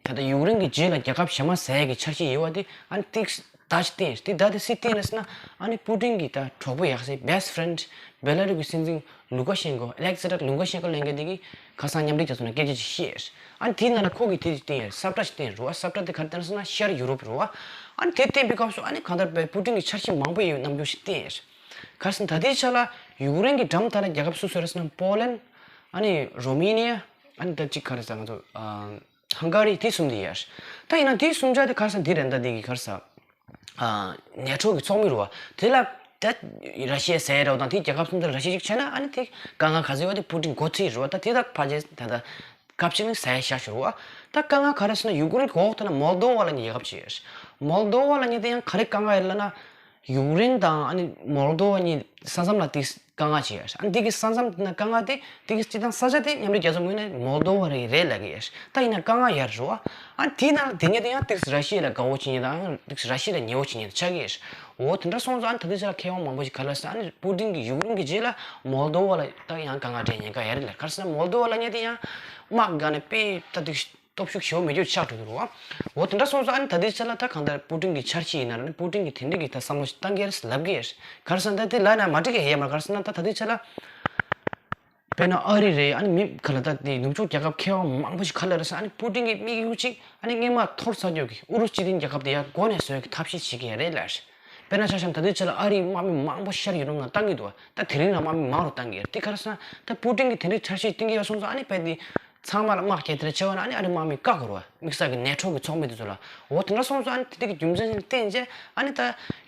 ད་ལྟ་ཡུཀ་རེན་གྱི་རྗེས་ལ་རྒྱལ་ཁབ་གཞན་མ་ཟ་ཡས་ཀྱི་འཆར་གཞི་ཡོད་པ་དེ་ཨ་ནི་ཏིག་ད་ཅི་བསྟན་ཏིག་ད་དེ་སི་བསྟན་རེད་ཟེར་ན་ཨ་ནི་པུ་ཏིན་གྱི་ད་གྲོགས་པོ་ཡག་སའི་best friend བེ་ལ་རུ་གི་སྲིད་འཛིན་ལུ་ཀ་ཤེན་ཀོ་ཨེ་ལེག་ཟེ་ཌར་ལུ་ཀ་ཤེན་ཀོ་ལབ་མཁན་དེ་གིས་ཁ་སང་མཉམ་འབྲེལ་རྒྱལ་ཚོགས་ནང་སྐད་ཆ་ཅིག་བཤད། ཨ་ནི་དེའི་ནང་ལ་ཁོ་གིས་དེ་ཅིག་བསྟན་ཡོད། ས་བཀྲ་ཞིག་བསྟན་རུ་བ། ས་བཀྲ་དེ་ག་རེ་བསྟན་ཟེར་ན་ཤར་ཡུ་རོབ་རུ་བ། ཨ་ནི་དེ་བསྟན་པའི་སྐབས་སུ་ཨ་ནི་གང་ལྟར་པུ་ཏིན་གྱི་འཆར་གཞི་མང་པོ་ཡོད་རྣམ་འགྱུར་ཞིག་བསྟན་ཡོད། ག་རེ་ཟེར་ན་ད་ལྟའི་ཆ་ལ་ཡུཀ་རེན་གྱི་འགྲམ་ད་ལ་རྒྱལ་ཁབ་སུ་སུ་རེད་ཟེར་ན་པོ་ལན། ཨ་ནི་རོ་མེ་ནི་ཡ། ཨ་ནི་ད་ཅིག་ག་རེ་ཟེར་ང་ཚོ་ཨ་ཧང་ག་རི་དེ་གསུམ་དེ་ཡོད། ད་ཡིན་ན་དེ་གསུམ་ཆ་དེ་ག་རེ་ཟེར་འདི་རེད། ད་འདི་གི་ག་རེ་ཟེར་ཨ་ནེ་ཊོ་གི་ཚོགས་མི་རེད་བ། དེ་ལ་ད་ར་ཤི་ཡ་ཟེར་རེད་བ། དང་དེ་རྒྱལ་ཁབ་གསུམ་དེ་ལ་ར་ཤི་ཡ་ཅིག་བྱས་ན་ཨ་ནི་དེ་དཀའ་ངལ་ག་ཚོད་ཡོད་དེ་པུ་ཏིན་མགོ་ཚོས་རེད་བ། ད་དེ་ད་ཕལ་ཆེར་ད་ད་སྐབས་ཤིག་ནི་ཟ་ཡ་ཤ་ཤོར་བ། ད་དཀའ་ངལ་ག་རེ་ཟེར་ན་ཡུཀ་རེན་གྱི་འོག་ཏུ་ན་མོལ་དོ་བ་ལབ་མཁན་རྒྱལ་ཁབ་ཅིག་ཡོད། མོལ་དོ་བ་ལབ་མཁན་དེ་ཡང་ག་རེ་དཀའ་ངལ་ཡོད་ལབ་ན། ཡུཀ་རེན་དང་ཨ་ནི་མོལ་དོ་བ་གཉིས་ས་མཚམས་ལ་ཏིག་དཀའ་ངལ་ཅིག་ཡོད། ཨ་ནི་འདི་གི་ས་མཚམས་འདི་ན་དཀའ་ངལ་དེ་ཏིག་སྤྱི་བཏང་ས་ཆ་དེ་མཉམ་འབྲེལ་རྒྱལ་ཚོགས་ངོས་ནས་མོལ་དོ་བ་རེད་རེད་ལབ་ཀྱི་ཡོད། ད་ཡིན་ན་དཀའ་ངལ་ཡོད་རེད་བ། ཨ་ནི་དེའི་ནང་ལ་དེ་ཉིད་དེ་ཡང་ཏིག་ར་ཤི་ཡ་ལ་དགའ་བོ་བྱེད་མཁན་དང་ཏིག་ར་ཤི་ཡ་ལ་ཉེ་བོ་བྱེད་མཁན་ཆགས་ཀྱི་ཡོད། འོ་དེ་འདྲ་སོང་ཙང་ཨ་ནི་ད་ལྟའི་ཆ་ལ་མཁས་དབང་མང་པོ་ཞིག་ག་ལ་ཟེར་ཨ་ནི་པུ་ཏིན་གྱི་ཡུཀ་རེན་གྱི་རྗེས་ལ་མོལ་དོ་བ་ལ་ད་ཡང་དཀའ་ངལ་འཕྲད་ཉེན་ཁ་ཡོད་རེད་ལབ། ག་རེ་ཟེར་ན་མོལ་དོ་བ་ལབ་མཁན་དེ་ཡང་དམག་སྒང་ནས་དཔེ་ད་ཏིག་སྟོབས་ཤུགས་ཞེ་པོ་མེད་རྒྱུ་ཆགས་འགྲོ་གི་རེད་བ། འོ་དེ་འདྲ་སོང་ཙང་ཨ་ནི་ད་ལྟའི་ཆ་ལ་ད་གང་ལྟར་པུ་ཏིན་གྱི་འཆར་གཞི་ཡིན་ན་ར་ནི་པུ་ཏིན་གྱི་དེ་འདྲས་ཀྱི་ད་བསམ་བློ་ཞིག་བཏང་གི་རེད་ལབ་ཀྱི་ཡོད། ག་རེ་ཟེར་ན་ད་དེ་ལབ་ན་མ་འགྲིག་གི་ཡོད་མ་རེད། ག་རེ་ཟེར་ན་ད་ད་ལྟའི་ཆ་ལ་དཔེར་ན་ཨ་རི་རེད། ཨ་ནི་མི་ག་ལ་ད་དེ་ནུབ་ཕྱོགས་རྒྱལ་ཁབ་མཁས་དབང་མང་པོ་ཞིག་ག་ལ་རེད་ཟེར་ཨ་ནི་པུ་ཏིན་གྱི་དམིགས་ཡུལ་གཅིག་ཨ་ནི་སྔོན་མ་འཐོར་ཚར་རྒྱུ་གི་ཨུ་རུ་སུ་སྤྱི་མཐུན་རྒྱལ་ཁབ་དེ་ཡར་མགོ་ནས་བཟོ་ཡག་གི་ཐབས་ཤེས་བྱེད་ཀྱི་ཡོད་རེད་ལབ། དཔེར་ན་ཆ་བཞག་ན་ད་ལྟའི་ཆ་ལ་ཨ་རིའི་དམག་མི་མང་པོ་ཤར་ཡུ་རོབ་ནང་བཏང་གི་འདུག་བ། ད་དེ་རིང་ལ་དམག་མི་མང་རུ་བཏང་གི་ཡོད་རེད། དེ་ག་རེ་ཟེར་ན་ད་པུ་ཏིན་གྱིས་དེ་འདྲའི་འཆར་གཞི་བཏིང་གི་ཡོད་སོང་ཙང་ཨ་ནི་དཔེ་དེ་ཚང་མ་ལ་དམག་རྒྱག་དེ་འདྲ་བྱས་པ་ན་ཨ་ནི་ཨ་རིའི་དམག་མི་བཀག་དགོས་རེད་བ། དམིགས་བསལ་གྱི་ནེ་ཊོ་གི་ཚོགས་མི་དེ་ཚོ་ལ། འོ་དེ་འདྲ་སོང་ཙང་ཨ་ནི་དེ་འདྲ་གི་རྒྱུ་མཚན་ཞིག་བསྟན་བྱས་ཨ་ནི་ད་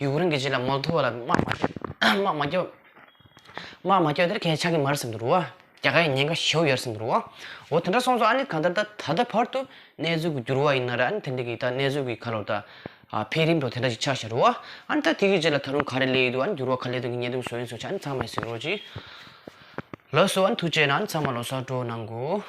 ཡུཀ་རེན་གྱི་རྗེས་ལ་མོལ་དོ་བ་ལ་དམག་མ་རྒྱག་དམག་མ་རྒྱག་དམག་མ་རྒྱག་དེར་གལ་ཆགས་ཀྱི་མ་རེད་བསམ་གྱི་འདུག་རེད་བ། རྒྱ་གར་ཡང་ཉེན་ཁ་ཞེ་པོ་ཡོད་རེད་བསམ་གྱི་འདུག་རེད་བ། འོ་དེ་འདྲ་སོང་ཙང་ཨ་ནི་གང་ལྟར་ད་ད་ལྟ་བར་དུ་གནས་ཚུལ་གྱི་འགྱུར་བ་ཡིན་ན་ར་ཨ་ནི་དེ་འདྲ་གི་ད་གནས་ཚུལ་གྱི་ཁ་ལོ་ད་ཨ་འཕེལ་རིམ་འགྲོ་དེ་འདྲ་ཞིག་ཆགས་བཞག་རེད་བ། ཨ་ནི་ད་དེ་གི་རྗེས་ལ་ད་རུང་ག་རེ་སླེབས་ཡོད་འདུག་ཨ་ནི་འགྱུར་བ་ག་ལ་སླེབས་འདུག་གི་བརྙན་ཐུང་བཟོ་ཡིན་བཟོ་བྱས་ཨ་ནི་ཚང་མས་གཟིགས་རོགས་གྱིས། ལགས་སོ། ཨ་ནི་ཐུགས་རྗེ་གནང་། ཨ་ནི་ཚང་མ་ལོ་གསར་སྤྲོ་གནང་གོ།